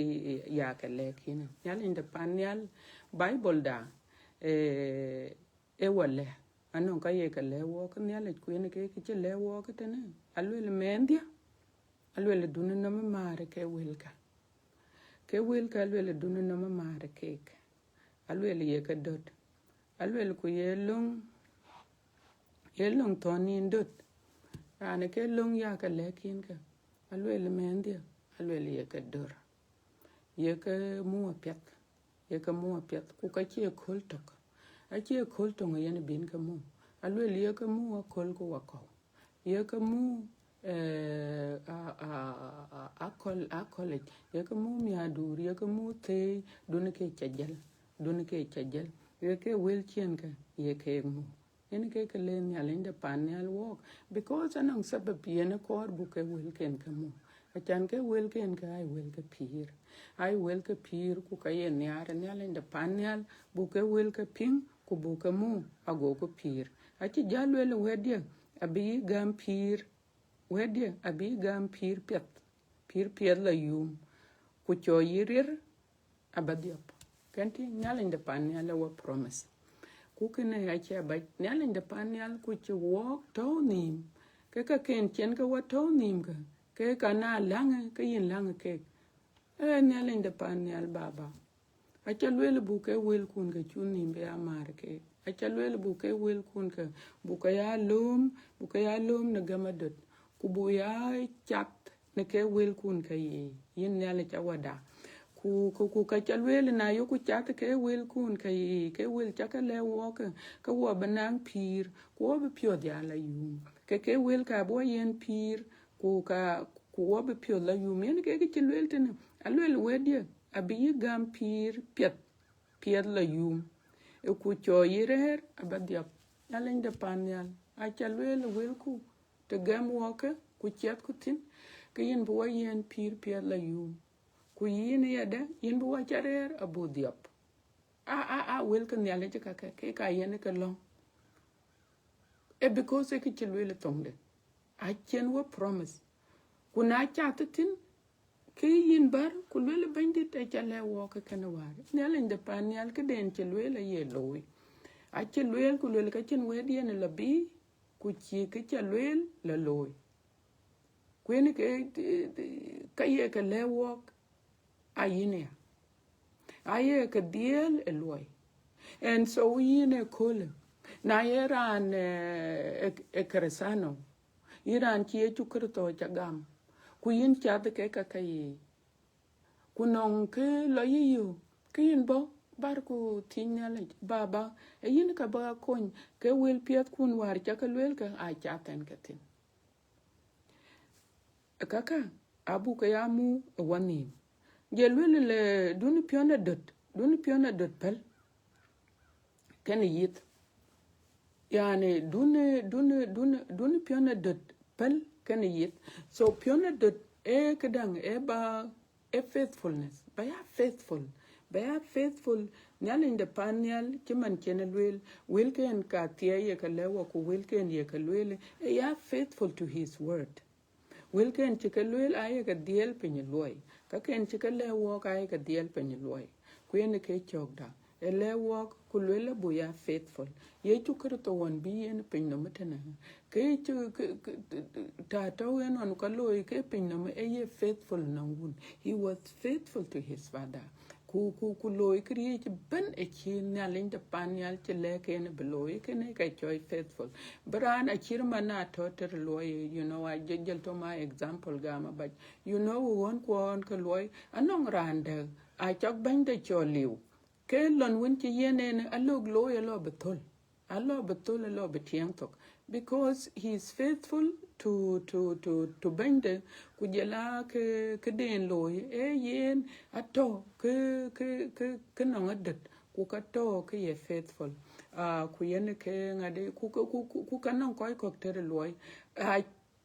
ya ke lɛ̈k yïn. Nhialic de pan nhial, Bible da, eh, ë wɔ lɛ̈k, anɔŋ ka ye ke lɛ̈k wɔk Nhialic, ku yen ke kë cï lɛ̈k wɔk tënë, alueel mɛnhdiɛ̈, alueel duɔ̈n nɔm määr ke wëlka. Ke wëlka alueel duɔ̈n nɔm määr keek. Alueel ye ke döt. Alueel ku ye löŋ, ye löŋ thɔ̈n yïn döt. Raan ke löŋ ya ke lɛ̈k yïn ke. Alueel mɛnhdiɛ̈, alueel ye ke döt. Ye ke muk apiɛth. Ye ke muk apiɛth. Ku ka cie köl tök. Acie köl töŋ yen bïn ke muk. Alueel ye ke muk aköl ku wakɔ̈u. Ye ke muk, eh, a, a, a, a kɔl, a kɔlic. Ye ke muk miäkduur, ye ke muk thëëi, duɔ̈n ke ca jäl, duɔ̈n ke ca jäl. Ye ke wël ciɛɛŋ ke, ye ke muk. Yen ke ke le Nhialic de pan nhial wɔk, because anɔŋ sabab yen kɔɔr buk ke wëlken ke muk. Acan ke wëlken ke ai wël ke pïïr. Ai wël ke pïïr, ku ka ye nhiaar Nhialic de pan nhial, buk ke wël ke piŋ, ku buk ke muk, ago ku pïïr. Acï jal lueel wɛ̈tdiɛ̈, abï yï gäm pïïr, wɛ̈tdiɛ̈, abï yï gäm pïïr piɛth, pïïr piɛth la yum, ku cɔk yï riɛr, aba dhiɔp. Kën tïŋ, Nhialic de pan nhial ë wɔ promise. Ku kënë acie abac, Nhialic de pan nhial ku cï wɔk tɔ̈u nhïïm, ke ka ken cïn ke wɔ tɔ̈u nhïïm ke, ke ka na läŋë, ke yïn läŋë keek. Ee, Nhialic de pan nhial Baba. Aca lueel buk ke wëlkun ke cuk nhïïm bï ya määr keek. Aca lueel buk ke wëlkun ke, buk ke ya lööm, buk ke ya lööm në gäm adöt. Ku buk ya cath në ke wëlkun ke yiic, yïn Nhialic Wäda. Ku, ku, ku ka ca lueel na yeku cath ke wëlkun ke yiic, ke wël ca ke lɛ̈k wɔk ke, ke wɔ bï naŋ pïïr, ku wɔ bï piɔ̈ɔ̈th ya la yum. Ke ke wëlkä bï wɔ yiɛ̈n pïïr, ku ka, ku wɔ bï piɔ̈ɔ̈th la yum. Yen ke kë cï lueel tënë, alueel wɛ̈tdiɛ̈, abï yï gäm pïïr piɛth, piɛth la yum. Ë ku cɔk yï rɛ̈ɛ̈r aba dhiɔp. Nhialic de pan nhial, aca lueel wëlku, të gäm wɔk ke, ku ciɛthku thïn, ke yïn bï wɔ yiɛ̈n pïïr piɛth la yum. Ku yïn yadë, yïn bï wɔ ca rɛ̈ɛ̈r abuk dhiɔp. A, a, a, wël ke Nhialic kakë, ke ka yen ke lɔ̈ŋ. Ee because ee kë cï lueel ë thoŋde. Acïn wɔ promise. Ku na cath thïn, ke yïn bär, ku lueel Bɛ̈nydït aca lɛ̈k wɔk ke kënë wäär. Nhialic de pan nhial këden cï lueel aye looi. Acï lueel ku lueel ka cïn wɛ̈tdiɛ̈n la bï, ku cï kë ca lueel la looi. Ku yen ke, ka ye ke lɛ̈k wɔk, a yïn ya. Aye ke dhiɛl ë luɔi. And so yïn ëköölë, na ye raan, eh, ë, ë Kërëthäno, yïn raan cï Yecu Kërtho ca gam, ku yïn cath ke ka ke yiic, ku nɔŋ kë lɔ yï yök, ke yïn bɔ̈ bär ku thiëc Nhialic, Baba, ee yïn ka bä kony, ke wël piɛthkun wäär ca ke lueel ke aa cath ɛn ke thïn. Kakë abuk ke ya muk ë wɔ nhïïm. Jɔl lueel le, duɔ̈n piɔ̈n adöt, duɔ̈n piɔ̈n adöt päl kenë yith. Yani, duɔ̈n, duɔ̈n, duɔ̈n, duɔ̈n piɔ̈n adöt päl kenë yith. So, piɔ̈n adöt ee këdäŋ, ee ba, ee faithfulness. Ba ya faithful. Ba ya faithful. Nhialic de pan nhial, cï man cïn ë lueel, wëlken ka thiɛɛi ye ke lɛ̈k wɔ, ku wëlken ye ke lueel, ee ya faithful to his word. Wëlken cï ke lueel aye ke dhiɛl piny ë luɔi, kaken cï ke lɛ̈k wɔk aye ke dhiɛl piny ë luɔi. Ku yen ke cökda, ë lɛ̈k wɔk ku lueel abuk ya faithful. Yecu Kërtho ɣɔn bï yen piny nɔm ëtënë, ke cï, ke, ke, ta tɔ̈u yen ɣɔn ka looi ke piny nɔm, ee ye faithful nɔŋ wun. He was faithful to his father. Ku, ku, ku looi këriëëc ëbën ë cï Nhialic de pan nhial cï lɛ̈k en bï looi, kënë ka cɔl faithful. Bï raan acït man atɔ̈ tɛ̈ luɔi, you know, a jɔ-, jɔl tɔ̈ ma example gam abac. You know, ɣɔn kuɔn ke luɔi, anɔŋ raan dɛ̈, acɔk bɛ̈ny de cɔl liu. Ke lɔn wën cï yen en, alɔk looi alɔ bï thöl. Alɔ bï thöl, alɔ bï tiɛŋ thok. Because he is faithful to, to, to, to bɛ̈nyde, ku jɔl a kë, këden looi, ee yen atɔ̈ kë, kë, kë, kë nɔŋ adöt, ku ka tɔ̈ kë ye faithful. Ah, ku yen ke ŋadë, ku, ku, ku, ku, ku ka nɔŋ kɔc kɔ̈k tɛ̈ luɔi. Ah,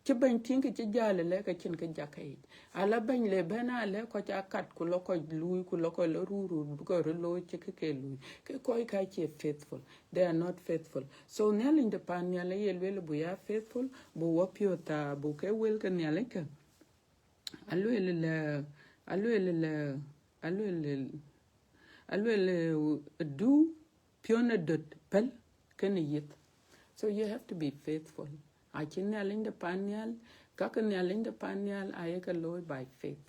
cï bɛ̈ny tïŋ kë cï jäl ëlë ke cïn kë jak ke yic. Ala bɛ̈ny le bɛ̈n alë kɔc aa kat, ku lɔ kɔc luui, ku lɔ kɔc lɔ ruu ruu, bï kɔc röt looi cï kë ke luui. Ke kɔc ka cie faithful. They are not faithful. So Nhialic de pan nhial aye lueel buk ya faithful, buk wɔ piɔ̈ɔ̈th thaa, buk ke wël ke Nhialic kë. Alueel lë, alueel lë, alueel lë, alueel lë, du piɔ̈n adöt pɛ̈l kënë yith. So you have to be faithful. Acï Nhialic de pan nhial, ka ke Nhialic de pan nhial aye ke looi by faith.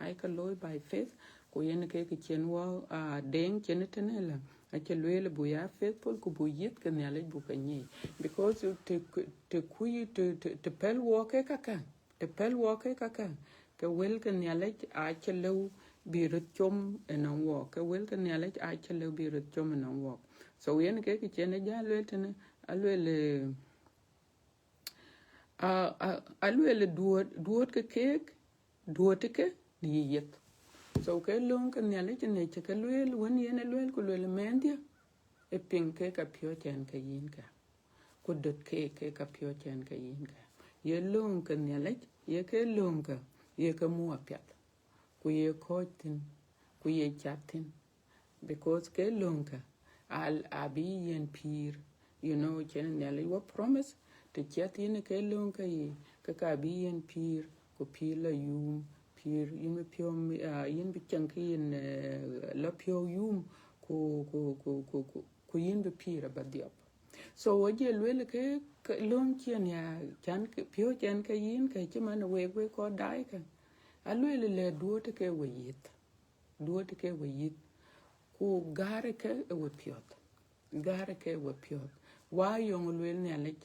Aye ke looi by faith, ku yen ke kë cïn wɔ, ah, deŋ cïn tënë lë, acï lueel buk ya faithful, ku buk yith ke Nhialic buk ke nyic. Because të, të kuc, të, të, të pɛ̈l wɔ ke kakë, të pɛ̈l wɔ ke kakë, ke wël ke Nhialic acï lëu bï röt com ënɔŋ wɔ, ke wël ke Nhialic acï lëu bï röt com ënɔŋ wɔ. So yen ke kë cïn ë jäl lueel tënë, alueel, eh, a, a, alueel duɔ̈t, duɔ̈t ke keek, duɔ̈t ke në yï yith. So ke löŋ ke Nhialic në cï ke lueel, wën yen ë lueel, ku lueel mɛnhdiɛ̈, ë piŋ ke ka piɔ̈ɔ̈c ɛn ke yïn kë, ku döt ke ke ka piɔ̈ɔ̈c ɛn ke yïn kë. Ye löŋ ke Nhialic, ye ke löŋ kë, ye ke muk apiɛth, ku ye kɔ̈ɔ̈c thïn, ku ye cath thïn. Because ke löŋ kë, al-, abï yen pïïr. You know, cïn Nhialic wɔ promise, të ciɛth yïn ke löŋ kë yic, ke ka bï yen pïïr, ku pïïr la yum, pïïr yïn bï piɔ̈u, ah, yïn bï cieŋ ke yïn, eh, la piɔ̈u yum, ku, ku, ku, ku, ku, ku yïn bï pïïr aba dhiɔp. So, wɔ jɛ lueel ke, ke löŋ cïn ya, can ke, piɔ̈ɔ̈c ɛn ke yïn kë cï man wek, wek kɔc daai kë. Alueel lë duɔ̈t ke we yith. Duɔ̈t ke we yith. Ku gäär ke ë we piɔ̈ɔ̈th. Gäär ke ë we piɔ̈ɔ̈th. Wa yöŋ lueel Nhialic.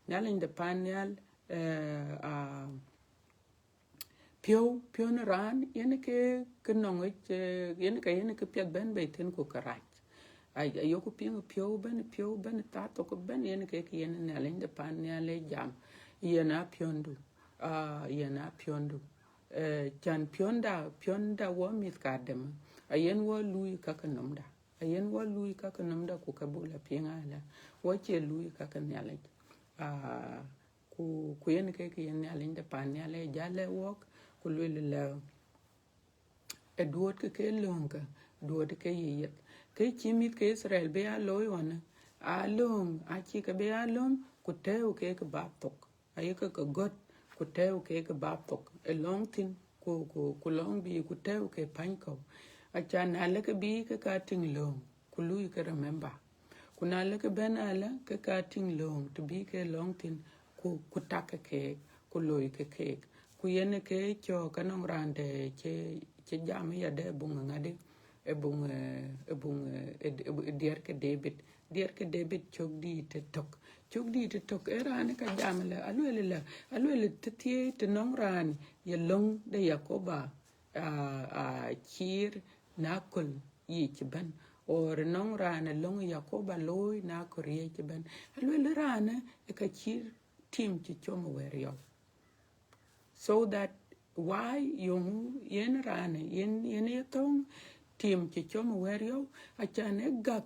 Nhialic de pan nhial, eh, ah, piɔ̈u, piɔ̈u në raan, yen ke, ke nɔŋ yic, eh, yen ke, yen ke piɛth bɛ̈n bei thïn ku ke rac. Ay, ayoku piŋ piɔ̈u bɛ̈n, piɔ̈u bɛ̈n, thaa thok bɛ̈n, yen ke, ke yen Nhialic de pan nhial ë jam. Yen a piɔ̈ndu, ah, yen a piɔ̈ndu. Eh, can piɔ̈nda, piɔ̈nda wɔ mïth ka dɛm, ayen wɔ luui ka ke nɔmda. Ayen wɔ luui ka ke nɔmda ku ke buk la piŋ ala, wɔ cie luui ka ke Nhialic. Ah, ku, ku yen ke, ke yen Nhialic de pan nhial ë jäl ë wɔk, ku lueel lë, ë duɔ̈t ke ke löŋ kë, duɔ̈t ke ye yith. Ke cï mïth ke Itharel bï ya looi ɣɔn, a löŋ, acï ke bï ya löŋ, ku tɛ̈ɛ̈u ke ke bap thok. Ayeke ke gɔ̈t, ku tɛ̈ɛ̈u ke ke bap thok. Ë lɔŋ thïn, ku, ku, ku lɔŋ bï, ku tɛ̈ɛ̈u ke pany kɔ̈u. Acan na leke bï ke ka tïŋ löŋ, ku luui ke remember. Ku na leke bɛ̈n alë, ke ka tïŋ löŋ, të bï ke lɔŋ thïn, ku, ku tak ke keek, ku loi ke keek. Ku yen ke cɔk anɔŋ raan dɛ̈ cï, cï jam ya dɛ̈ buŋ ŋadï, ë buŋ, eh, ë buŋ, eh, ë, ë, ë diɛɛr ke David. Diɛɛr ke David cök dïït ë tök. Cök dïït ë tök, ë raan ë ka jam lë, alueel lë, alueel të thiëëc të nɔŋ raan ye löŋ de Yakoba, ah, ah, ciir në aköl yiic ëbɛ̈n. Or nɔŋ raan ë löŋ Yakoba looi në aköl riëëc ëbɛ̈n. Alueel raan ë ka cït tim cï com ë wɛ̈ɛ̈r yɔu. So that why yöŋ yen raan, yen, yen ye thöŋ tim cï com ë wɛ̈ɛ̈r yɔu, acan ë gäk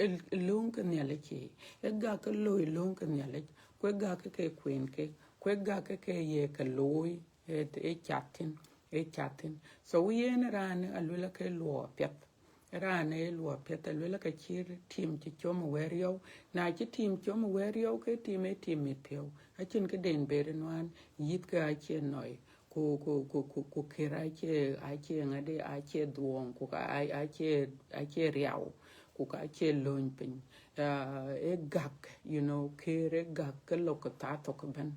ë, ë löŋ ke Nhialic ye, ë gäk ke loi löŋ ke Nhialic, ku ë gäk ke kueen ke, ku ë gäk ke ye ke looi, ë, ë cath thïn, ë cath thïn. So yen raan alueel ke luɔɔi apiɛth. Raan ë luɔɔi apiɛth alueel ka cït tim cï com ë wɛ̈ɛ̈r yɔu. Na cï tim com ë wɛ̈ɛ̈r yɔu, ke tim ë tim mit piɔ̈u. Acïn këden ber nuan, yïth ke acie nɔi. Ku, ku, ku, ku, ku kër acie, acie ŋadï, acie dhuɔɔŋ, ku ka a-, acie, acie riau, ku ka acie lööny piny. Ah, ë gäk, you know, kër ë gäk ke lok ke thaa thok ëbɛ̈n.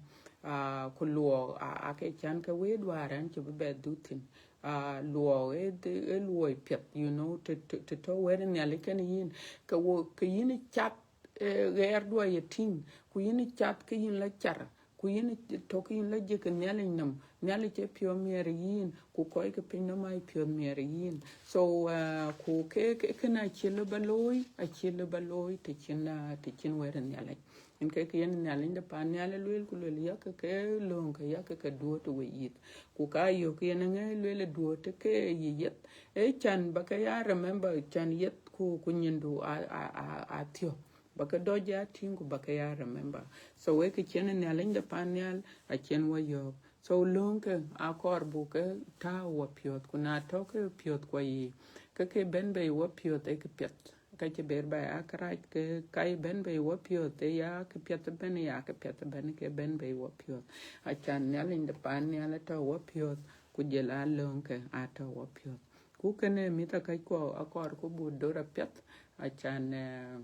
Ah, ku luɔɔi, a, ake can ke wëët wäär ɛn cï bï bɛ dhuk thïn. Aa, luɔi ë, ë luɔi piɛth, you know, të, të, të tɔ̈ wɛ̈t Nhialic kenë yïn, ke wo, ke yïn cath, eh, ɣɛɛrduɔ ye tïŋ, ku yïn cath ke yïn la car, ku yïn tɔ̈ ke yïn la jiëk Nhialic nɔm, Nhialic ë piɔ̈u miɛɛr yïn, ku kɔc ke piny nɔm aa piɔ̈u miɛɛr yïn. So, uh, ku ke, ke, kënë acï lëu ba looi, acï lëu ba looi të cïn, uh, të cïn wɛ̈t Nhialic. Yen ke, ke yen Nhialic de pan nhial ë lueel, ku lueel, yak ke lööŋ ke, yak ke duɔ̈t we yith. Ku ka yök yen ŋë lueel duɔ̈t ke yï yeth, ë can ba ke ya remember, can yeth ku, ku nyindu a, a, a, a thiɔ̈k. Ba ke dɔc ya tïŋ ku ba ke ya remember. So wek ke cïn Nhialic de pan nhial, acïn wa yök. So lööŋ ke akɔɔr buk ke tääu wa piɔ̈th, ku na tɔ̈ ke piɔ̈th kua yiic, ke ke bɛ̈n bei wa piɔ̈th ë ke piɛth. Ka cï ber ba ya kërac, ke ka ye bɛ̈n bei wa piɔ̈th, ë ya ke piɛth ëbɛ̈n, ya ke piɛth ëbɛ̈n, ke bɛ̈n bei wa piɔ̈th. Acan Nhialic de pan nhial atɔ̈ wa piɔ̈th, ku jël a lööŋ ke atɔ̈ wa piɔ̈th. Ku kënë mïth akäckuɔ akɔɔr ku buk dor apiɛth, acan, eh,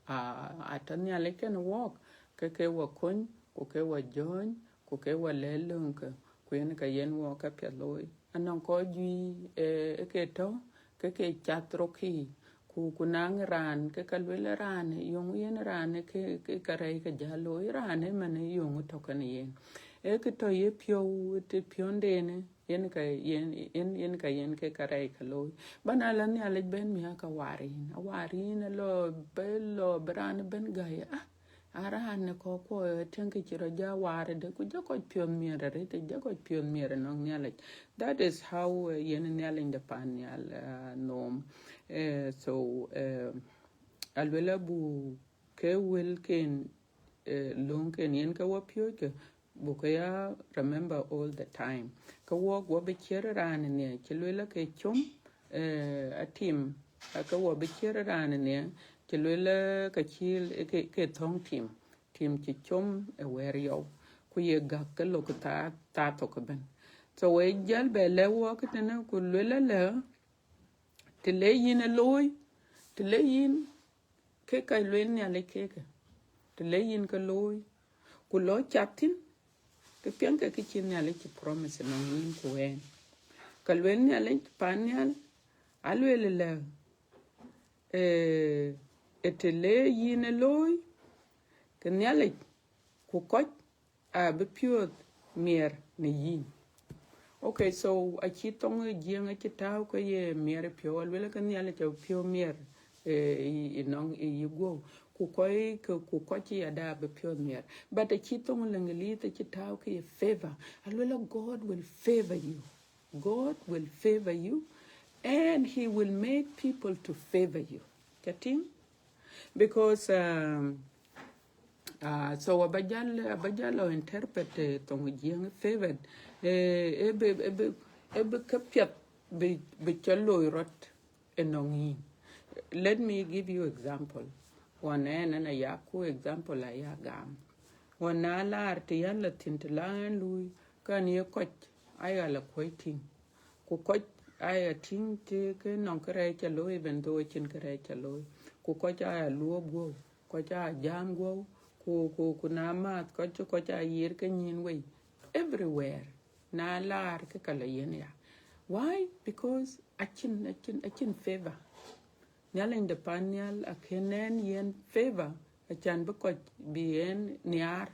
aa, atɔ̈ Nhialic kenë wɔɔk, ke ke wa kony, ku ke wa jɔ̈ɔ̈ny, ku ke wa lɛ̈k lööŋ ke, ku yen ka yen wɔɔk ka piɛth looi. Anɔŋ kɔc juëc, eh, ë ke tɔ̈, ke ke cath rokï, ku, ku naŋ raan, ke ka lueel raan, yöŋ yen raan, ke, ke ka rɛɛc ke jäl looi, raan ëmën yöŋ tɔ̈ kenë yen. Ee ke tɔ̈ ye piɔ̈u, të piɔ̈ndenë, yen ka yen, yen, yen ka yen ke ka rɛɛc ka looi. Ba na la Nhialic bɛ̈n miäk ka waar yïn, a waar yïn, a lɔ bë, lɔ bï raan bɛ̈n gäi, ah, a raan në kɔ̈k kuɔ, eh, tiɛŋ ke cï rɔt ja waar de, ku jɔ kɔc piɔ̈th miɛɛr arëët, jɔ kɔc piɔ̈th miɛɛr ënɔŋ Nhialic. That is how, eh, yen Nhialic de pan nhial, eh, nhom. Eh, so, eh, aluel abuk ke wëlken, eh, lööŋken yen ke wa piööc ke, buk ke ya remember all the time. Ke wɔɔk wa bï ciɛ̈t raan nhiɛ, cï lueel ke com, eh, atim, ke wa bï ciɛ̈t raan nhiɛ, cï lueel ke cï, ke, ke thöŋ tim, tim cï com ë wɛ̈ɛ̈r yɔu, ku ye gäk ke lok thaa, thaa thok ëbɛ̈n. So we jäl bɛ lɛ̈k wɔɔk tënë, ku lueel lɛ, të le yïn ë looi, të le yïn, ke ka lueel Nhialic kekë, të le yïn ke looi, ku lɔ cath thïn, ke piɛŋkë kë cï Nhialic cï promise nɔŋ yïn ku ɣɛn. Ka lueel Nhialic pan nhial, alueel lɛ, eh, ë të le yïn ë looi, ke Nhialic ku kɔc abï piɔ̈th miɛɛr në yïn. Okay, so acï thoŋ ë Jiëŋ acï tääu ke ye miɛɛr piɔ̈u, aluel ke Nhialic abï piɔ̈u miɛɛr, eh, ë, ënɔŋ ë yï guɔ̈u. Ku kɔc ke, ku kɔc cï yada abï piɔ̈th miɛɛr. But acï thoŋ ë Lëŋëlith acï tääu ke ye favor. Aluel, God will favor you. God will favor you, and he will make people to favor you. Ca tïŋ? Because, um, uh, so aba jäl, aba jäl lɔ interpret, eh, thoŋ Jiëŋ favored, eh, ë bï, ë bï, ë bï ke piɛth bï, bï cä looi rɔt ënɔŋ yïn. Let me give you example. Ɣɔn ɛn, ɛn aya ku example aya gam. Ɣɔn na laar të yɛn la thïn, të la ɛn lui, kan ye kɔc aya la kuɔ̈c tïŋ. Ku kɔc aya tïŋ të ke nɔŋ kërɛɛc ca looi, even though acïn kërɛɛc ca looi. Ku kɔc aya luɔ̈ɔ̈p guɔ̈u, kɔc aa jääm guɔ̈u, ku, ku, ku na maath kɔc, kɔc aa yiër ke nyïn wei. Everywhere. Na laar ke ka la yen ya. Why? Because acïn, acïn, acïn favor. Nhialic de pan nhial akën ɛn yen favor, acan bï kɔc bï ɛn nhiaar,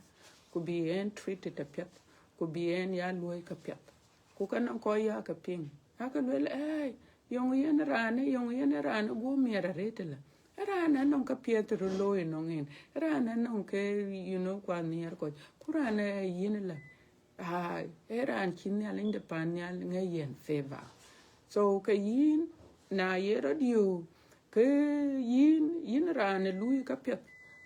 ku bï ɛn treated apiɛth, ku bï ɛn ya luɔ̈i ka piɛth. Ku ka nɔŋ kɔc ya ke piŋ, ake lueel, "Ëë, yöŋ yen raan, yöŋ yen raan guɔ miɛɛr arëët ëlä. Raan anɔŋ ka piɛth röt looi ënɔŋ en. Raan anɔŋ ke, you know, kua nhiɛɛr kɔc. Ku raan, eh, yen ëlä." Ai, ee raan cï Nhialic de pan nhial ŋɛk yen favor. So ke yïn, na ye rɔt yöök, ke yïn, yïn raan ë luui ka piɛth,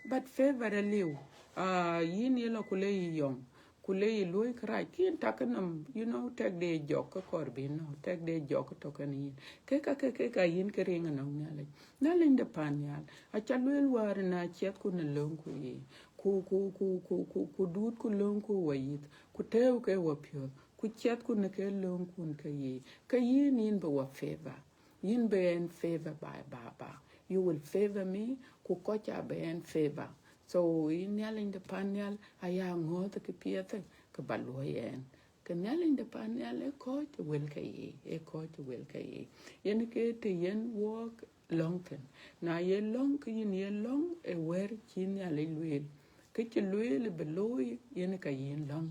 but favor aliu. Ah, yïn ye lɔ ku le yï yɔŋ, ku le yï luɔ̈i kërac, kïn tak nɔm, you know, tɛk de jɔk ke kɔɔr bï nɔ̈k, tɛk de jɔk ke tɔ̈ kenë yïn. Ke ka, ke, ke ka yïn ke riŋ ënɔŋ Nhialic. Nhialic de pan nhial, aca lueel wäär, na ciɛthku në löŋku yiic, ku, ku, ku, ku, ku, ku duutku löŋku wa yith, ku tɛ̈ɛ̈u ke wa piɔ̈th, ku ciɛthku në ke löŋkun ke yiic, ke yïn, yïn bï wa favor. Yïn bï ɛn favor by Baba. You will favor me, ku kɔc abï ɛn favor. So yïn Nhialic de pan nhial, aya ŋɔ̈ɔ̈th kë piɛth ke ba luɔ̈i ɛn. Ke Nhialic de pan nhial ee kɔc wël ke ye, ee kɔc wël ke ye. Yen ke të yen wɔɔk lɔ̈ŋ thïn. Na ye lɔ̈ŋ, ke yïn ye lɔ̈ŋ ë wɛ̈t cï Nhialic lueel. Kë cï lueel bï looi, yen ka yïn lɔ̈ŋ.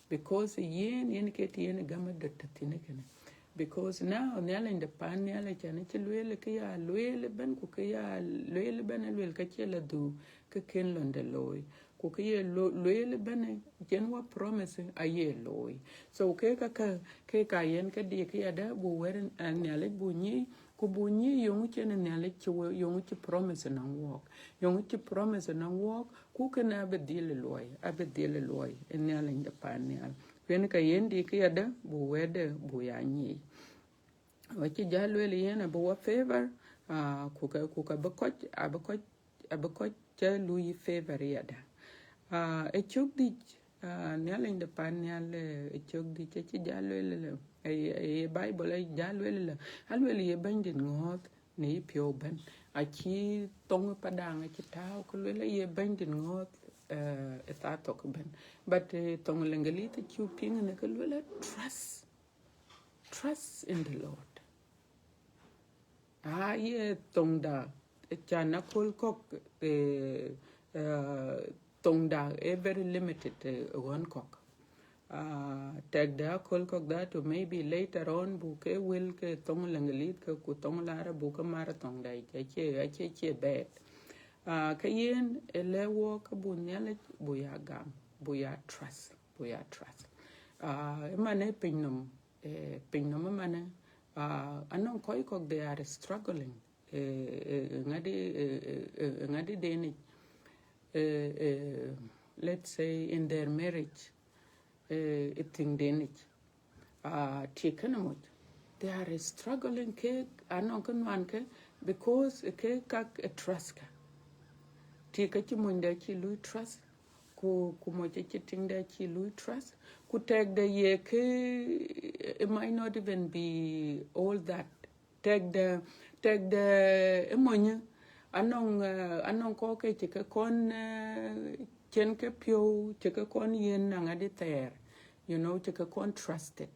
Because yen, yen ke të yen gäm ë döt tɔ̈ thïn kënë. Because now Nhialic de pan nhial acän cï lueel, kë ya lueel ëbɛ̈n, ku kë ya lueel ëbɛ̈n, alueel ka cie la dhuk, ke kën lɔ̈ŋde looi. Ku kë ye lo-, lueel ëbɛ̈n, cïn wɔ promise, aye looi. So ke ka, ka, ke ka yen ke dik yadë, bu wɛ̈t, eh, Nhialic bu nyic, ku bu nyic yöŋ cïn Nhialic cï wɔ, yöŋ cï promise nɔŋ wɔɔk. Yöŋ cï promise nɔŋ wɔɔk, ku kënë abï dhil luɔi, abï dhil luɔi ë Nhialic de pan nhial. Ku yen ka yen dik yadë, bu wɛ̈tde bu ya nyic. Wɔ cï ja lueel yen abï wɔ favor, ah, ku ka, ku ka bï kɔc, abï kɔc, abï kɔc cä luui favor yadë. Ah, ë cök dhïc, ah, Nhialic de pan nhial, eh, ë cök dhïc acï ja lueel lë, eh, eh, Bible ë ja lueel lë, alueel ye Bɛ̈nydït ŋɔ̈ɔ̈th në yï piɔ̈u ëbɛ̈n. Acï thoŋ ë Padaŋ acï tääu, ke lueel ye Bɛ̈nydït ŋɔ̈ɔ̈th, eh, ë thaa thok ëbɛ̈n. But, eh, thoŋ Lëŋgëlith acï piŋ në ke lueel trust. Trust in the Lord. Ah, ye thoŋda, can aköl kɔ̈k, eh, eh, thoŋda ee very limited, eh, ɣɔn kɔ̈k. Ah, tɛkdɛ aköl kɔ̈k that to maybe later on bu ke wël ke thoŋ Lëŋgëlith ke ku thoŋ Larab bu ke mar thoŋda yic, acie, acie, acie bad. Ah, ke yen ë lɛ̈k wɔɔk ke bu Nhialic bu ya gam, bu ya trust, bu ya trust. Ah, ëmën ë piny nɔm, eh, piny nɔm ëmën, ah, anɔŋ kɔc kɔ̈k they are struggling, eh, eh, ŋadï, eh, eh, eh, ŋadï denic, eh, eh, let's say in their marriage, eh, ë thing denic. Ah, tik kënë moc. They are struggling ke anɔŋ ke nuan ke because ke kak ë trust ka. Tik ka cï monyda cï lui trust, ku, ku moc cï tiŋda cï lui trust, ku tɛkdɛ ye ke, it might not even be all that. Tɛkdɛ, tɛkdɛ ë monyë, anɔŋ, eh, anɔŋ kɔ̈k ke cï ke kɔn, eh, cïn ke piɔ̈u, cï ke kɔn yen na ŋadï thɛɛr, you know, cï ke kɔn trusted.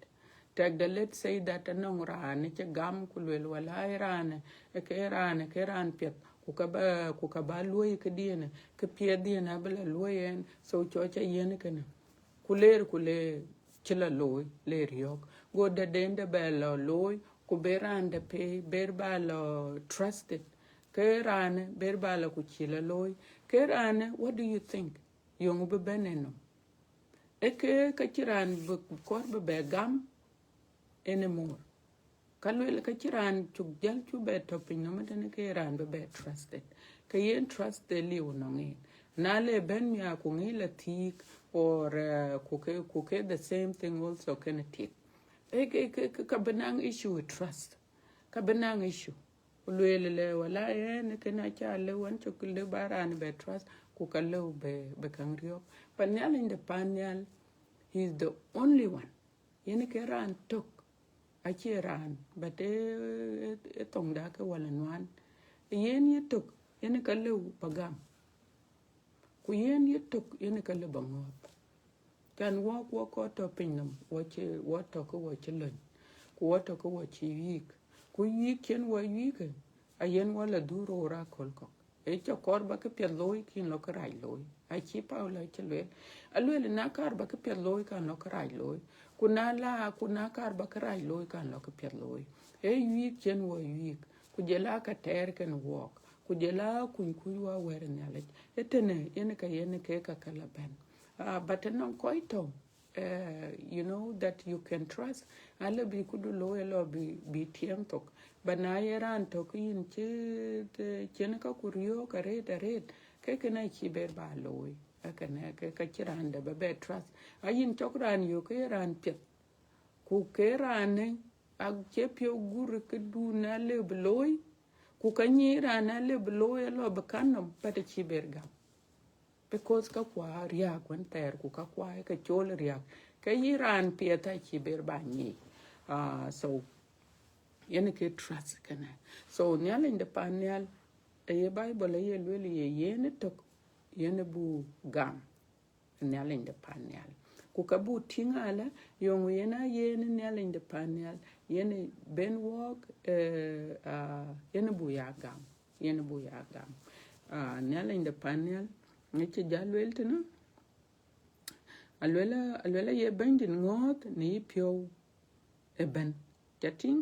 Tɛkdɛ, let's say that anɔŋ raan cï gam ku lueel, walai raan, ë ke raan, ë ke raan piɛth, ku ka ba, ku ka ba luɔ̈i këdiɛn, ke piɛthdiɛn abï la luɔ̈i ɛn, so cɔk ca yiën kënë. Ku leer, ku le cï la looi, le riɔ̈ɔ̈k. Go dɛ̈tden dɛ̈ bɛ la looi, ku ber raan dɛ̈ pei, ber ba la trusted. Ke raanë, ber ba la ku cï la looi. Ke raanë, what do you think? Yöŋ bï bɛ̈n ë nɔm. Ë ke ka cï raan bï kɔɔr bï bɛ gam anymore. Ka lueel ka cï raan cuk jäl cuk bɛ tɔ̈ piny nɔm tënë ke raan bï bɛ trusted. Ke yen trust ë liu nɔŋ en. Na le bɛ̈n mia ku ŋic la thiik, or, uh, ku ke, ku ke the same thing also kënë tik. Ë ke, ke, ke, ka bï naŋ issue with trust. Ka bï naŋ issue. Ku lueel lë, walai ɛn kënë aca lëu, ɛn cuk lëu ba raan bɛ trust, ku ka lëu bɛ, bɛ käŋ riɔ̈ɔ̈k. But Nhialic de pan nhial, he is the only one. Yen ke raan tök, acie raan, but ë, ë, ë thoŋda ke wala nuan. Yen ye tök, yen ka lëu ba gam. Ku yen ye tök, yen ka lëu ba ŋɔ̈ɔ̈th. Can wɔk, wɔk kɔc tɔ̈ piny nɔm, wɔ cï, wɔ tɔ̈ ke wɔ cï löny, ku wɔ tɔ̈ ke wɔ cï wiik. Ku wiik cïn wɔ wiikë, ayen wɔ la dhuk röör aköl kɔ̈k. Ë cä kɔɔr ba këpiɛth looi, kën lɔ kërac looi. Acï Paulo cï lueel. Alueel, na kaar ba këpiɛth looi, kan lɔ kërac looi. Ku na la, ku na kaar ba kërac looi, kan lɔ këpiɛth looi. Ee wiik cïn wɔ wiik. Ku jɔl a ka tɛɛr kën wɔɔk. Ku jɔl a kuny kuc wɔ wɛ̈t Nhialic. Ee tënë, yen ka yen ke ka ka la bɛ̈n. Ah, but anɔŋ kɔc tɔ̈, eh, you know, that you can trust. Alë bï këdu looi alɔ bï, bï tiɛŋ thok. But na ye raan tök yïn cï, të, cïn ka ku riɔ̈ɔ̈k arëët arëët, ke kënë acï ber ba looi. Ee kënë, ke, ka cï raan dɛ̈ ba bɛ trust. A yïn cɔk raan yök ke ye raan piɛth. Ku ke raanë, acie piɔ̈u gur këdun alë bï looi. Ku ka nyic raan alë bï looi alɔ bï kan nɔm, but acï ber gam. Because ka kua riääk wën thɛɛr, ku ka kua ë ke cool riääk. Ke yï raan piɛth acï ber ba nyic. Ah, so, yen ke trust kënë. So, Nhialic de pan nhial, aye Bible aye lueel ye yen ë tök, yen ë bu gam. Nhialic de pan nhial. Ku ka buk tïŋ alë, yeŋö yen a yen Nhialic de pan nhial, yen ben wɔɔk, eh, ah, yen buk ya gam, yen buk ya gam. Ah, Nhialic de pan nhial, ŋic cï jal lueel tënë, aluel, aluel aye Bɛ̈nydït ŋɔ̈ɔ̈th në yï piɔ̈u ëbɛ̈n. Ca tïŋ,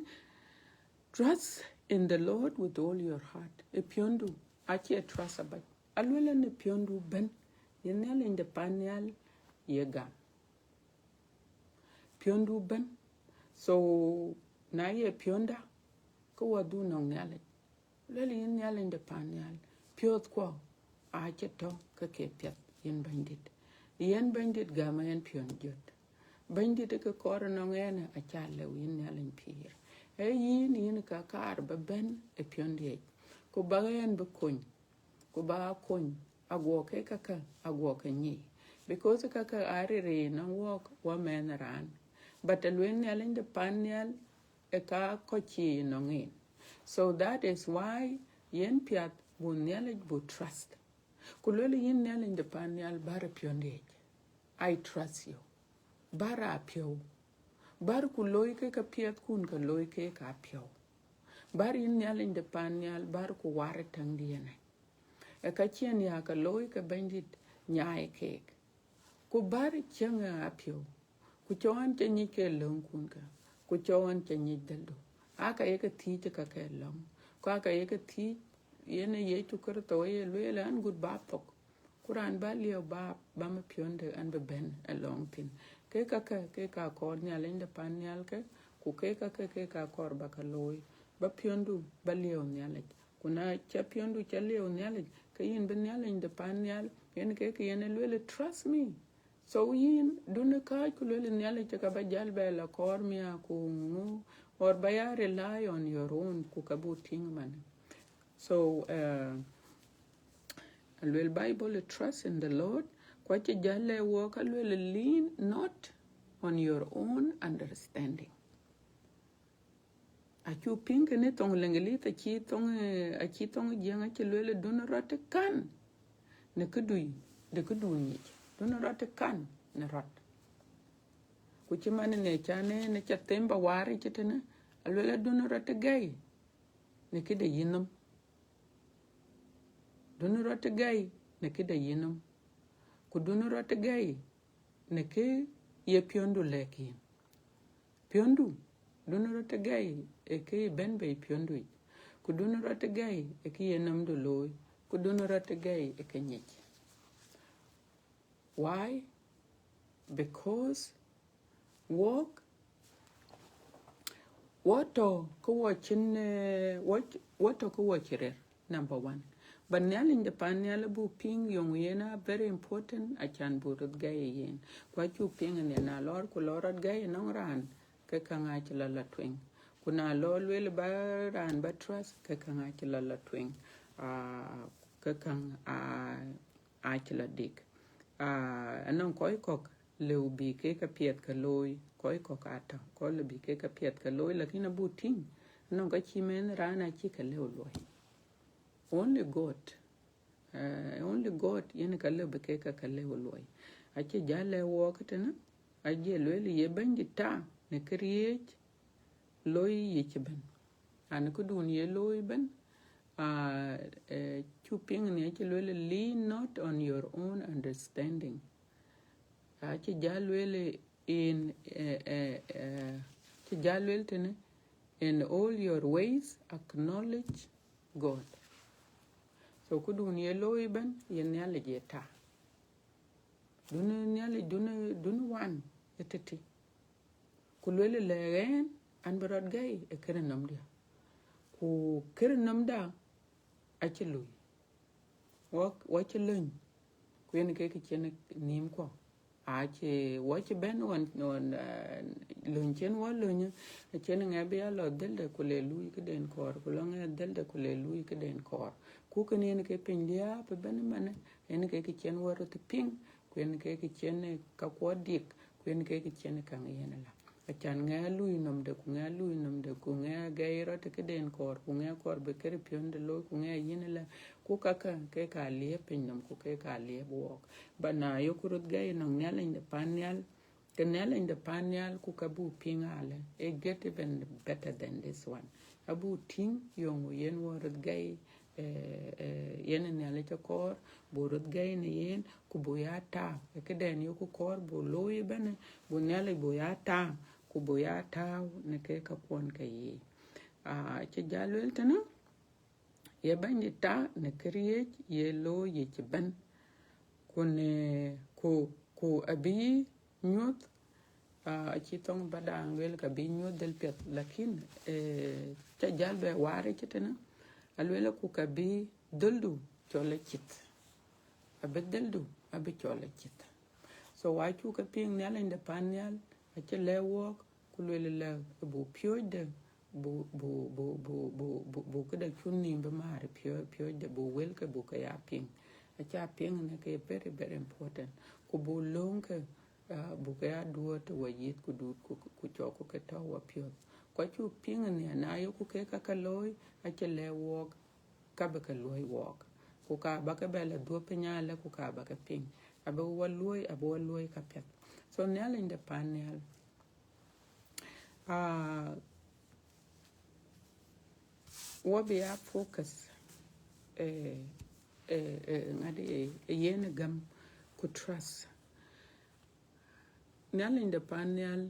trust in the Lord with all your heart. Ë piɔ̈ndu, acie trust abac. Aluel në piɔ̈ndu ëbɛ̈n, ye Nhialic de pan nhial ye gam. Piɔ̈ndu ëbɛ̈n. So, na ye piɔ̈nda, ke wɔ dhuk nɔŋ Nhialic. Luel yïn Nhialic de pan nhial, piɔ̈ɔ̈thkuɔ acï tɔ̈ ke ke piɛth, yïn Bɛ̈nydït. Yen Bɛ̈nydït gäm ɛn piɔ̈n jöt. Bɛ̈nydït ke kɔɔr ënɔŋ ɛn, aca lëu yïn Nhialic pïïr. Ee yïn, yïn ka kaar ba bɛ̈n ë piɔ̈ndiɛ̈ yic, ku ba ɛn bï kony, ku ba kony, aguɔ ke käkkä, aguɔ ke nyic. Because käkkä aa ril ënɔŋ wɔɔk, wɔ mɛnh raan. But aluel Nhialic de pan nhial, ë ka kɔc cï nɔŋ en. So that is why yen piath buk Nhialic buk trust. Ku luel yïn Nhialic de pan nhial, bär piɔ̈ndiɛ̈ yic. I trust you. Bär apiɔ̈u. Bär ku looi ke ka piɛth kun ka looi ke ka piɔ̈u. Bär yïn Nhialic de pan nhial, bär ku war ë täŋdiɛ̈n. Ë ka ciɛ̈n ya ka looi ke Bɛ̈nydït nyaai keek. Ku bär cieŋ apiɔ̈u. Ku cɔk ɣɛn ca nyic ke löŋkun kä, ku cɔk ɣɛn ca nyic dhëldu. Aa ka ye ke thiëëc ë ka ke lɔ̈ŋ, ku aa ka ye ke thiëëc, yen ë Yecu Kërtho ë ye lueel an, gut ba thok. Ku raan ba liɛu ba, ba më piɔ̈nde an bï bɛ̈n ë lɔŋ thïn. Ke käkkä, ke ka kɔɔr Nhialic de pan nhial ke, ku ke käkkä, ke ka kɔɔr ba ka looi, ba piɔ̈ndu ba liɛu Nhialic. Ku na ca piɔ̈ndu ca liɛu Nhialic, ke yïn bï Nhialic de pan nhial, yen ke ke yen ë lueel, trust me. So yïn, dun ë kääc ku luel Nhialic, ka ba jal bɛ la kɔɔr mia ku ŋu, or ba ya rely on your own, ku ka buk tïŋ man. So, uh, aluel Bible, trust in the Lord, ku acï jal lɛ̈k wɔɔk aluel, lean not on your own understanding. Acuk piŋ kënë thoŋ Leŋgelith, acï thoŋ, eh, acï thoŋ Jiëŋ acï lueel, dun rɔt kan në këdui, de këdun nyic. Dun rɔt kan në rɔt. Ku cï man në can në ca them ba waar yic tënë, aluel, dun rɔt gäi në këde yïnhom. Dun rɔt gäi në këde yïnhom. Ku dun rɔt gäi në kë ye piɔ̈ndu lɛ̈k yïn. Piɔ̈ndu, dun rɔt gäi ë kë bɛ̈n bei piɔ̈ndu yic. Ku dun rɔt gäi ë kë ye nhomdu looi. Ku dun rɔt gäi ë kë nyic. Why? Because wɔɔk, wɔ tɔ̈ ke wɔ cïn, eh, wɔ, wɔ tɔ̈ ke wɔ cï rɛ̈ɛ̈r, number one. But Nhialic de pan nhial buk piŋ yeŋö yen a very important, acan buk rɔt gäi yen. Ku acuk piŋ ënë, na lɔɔr ku lɔ rɔt gäi ënɔŋ raan, ke käŋ acï lɔ la tueŋ. Ku na lɔ lueel ba raan ba trust, ke käŋ acï lɔ la tueŋ. Ah, ke käŋ, ah, acï lɔ dik. Ah, anɔŋ kɔc kɔ̈k lëu bï kek ka piɛth ke looi, kɔc kɔ̈k atɔ̈, kɔc lëu bï kek ka piɛth ke looi, lakin abuk tïŋ, anɔŋ ka cï mɛnh raan acï ke lëu luɔi. Only God, eh, only God yen ka lëu bï kek ka ke lëu luɔi. Acï jal lɛ̈k wɔɔk tënë, aje lueel ye Bɛ̈nydït ta në këriëëc, loi yic ëbɛ̈n. An këdun ye looi ëbɛ̈n, ah, eh, cuk piŋ në acï lueel, lean not on your own understanding. Acï jal lueel in, eh, eh, eh, cï jal lueel tënë, in all your ways acknowledge God. So këdun ye looi ëbɛ̈n, ye Nhialic ye ta. Dun Nhialic, dun, dun wan ëtëtï. Ku lueel lɛ̈k ɛn, an bï rɔt gäi ë kërë nhomdiɛ̈. Ku kërë nhomda acï lui. Wɔ, wɔ cï löny, ku yen ke kë cïn nhïïm kuɔ. Acï, wɔ cï bɛ̈n ɣɔn, ɣɔn, eh, löny cïn wɔ löny, acïn ŋɛk bï ya lɔ dhëlde ku le lui këden kɔɔr, ku lɔ ŋɛk dhëlde ku le lui këden kɔɔr. Ku kënë yen ke piny diääp ëbɛ̈n ëmënë, yen ke kë cïn wɔ röt piŋ, ku yen ke kë cïn ka kuɔ dik, ku yen ke kë cïn käŋ yen la. Acan ŋɛk lui nhomde, ku ŋɛk lui nhomde, ku ŋɛk gɛi rɔt këden kɔɔr, ku ŋɛk kɔɔr bï kërë piɔ̈nde looi, ku ŋɛk yïn la, ku käkkä ke ka liep piny nhom, ku ke ka liep wɔɔk. Ba na yok röt gäi nɔŋ Nhialic de pan nhial, Ke Nhialic de pan nhial ku ka buk piŋ alë, e get even better than this one. Abuk tïŋ yöŋ yen wɔ röt gɛi, eh, eh, yen Nhialic cï kɔɔr, buk röt gɛi në yen, ku buk ya tääu. E këdɛn yeku kɔɔr buk looi ëbɛ̈n, buk Nhialic buk ya tääu, ku buk ya tääu në ke kakuɔn ke yiic. Ah, cï jal lueel tënë, ye Bɛ̈nydït tääu në këriëëc ye looi yic ëbɛ̈n. Ku në, ku, ku abï nyuɔ̈th, ah, acï thoŋ bädaaŋ lueel ka bï nyuɔ̈th dhël piɛth, lakin, eh, ca jal bɛ waar ëcï tënë, alueel ku ka bï dhëldu cɔl acïth. Abï dhëldu, abï cɔl acïth. So, wa cuk ke piŋ Nhialic de pan nhial, acï lɛ̈k wɔɔk, ku lueel lɛ, buk piööcde, buk, buk, buk, buk, buk, buk, buk këde cun nhïïm bï määr piööc, piööcde, buk wëlke, buk ke ya piŋ. Aca piŋ në ke very, very important. Ku buk lööŋke, ah, buk ke ya duɔ̈ɔ̈t wɔ yith ku duut ku, ku cɔk ku ke tɔ̈u wɔ piɔ̈th. Ku acuk piŋ ënhial, na yeku ke ka ke looi, acï lɛ̈k wɔɔk, ka bï ke luɔ̈i wɔɔk. Ku ka ba ke bɛ lɔ dhuɔ̈p piny alë, ku ka ba ke piŋ. Abï wɔ luɔ̈i, abï wɔ luɔ̈i ka piɛth. So Nhialic de pan nhial, ah, wɔ bï ya focus, eh, eh, eh, ŋadï, eh, yen gam ku trust. Nhialic de pan nhial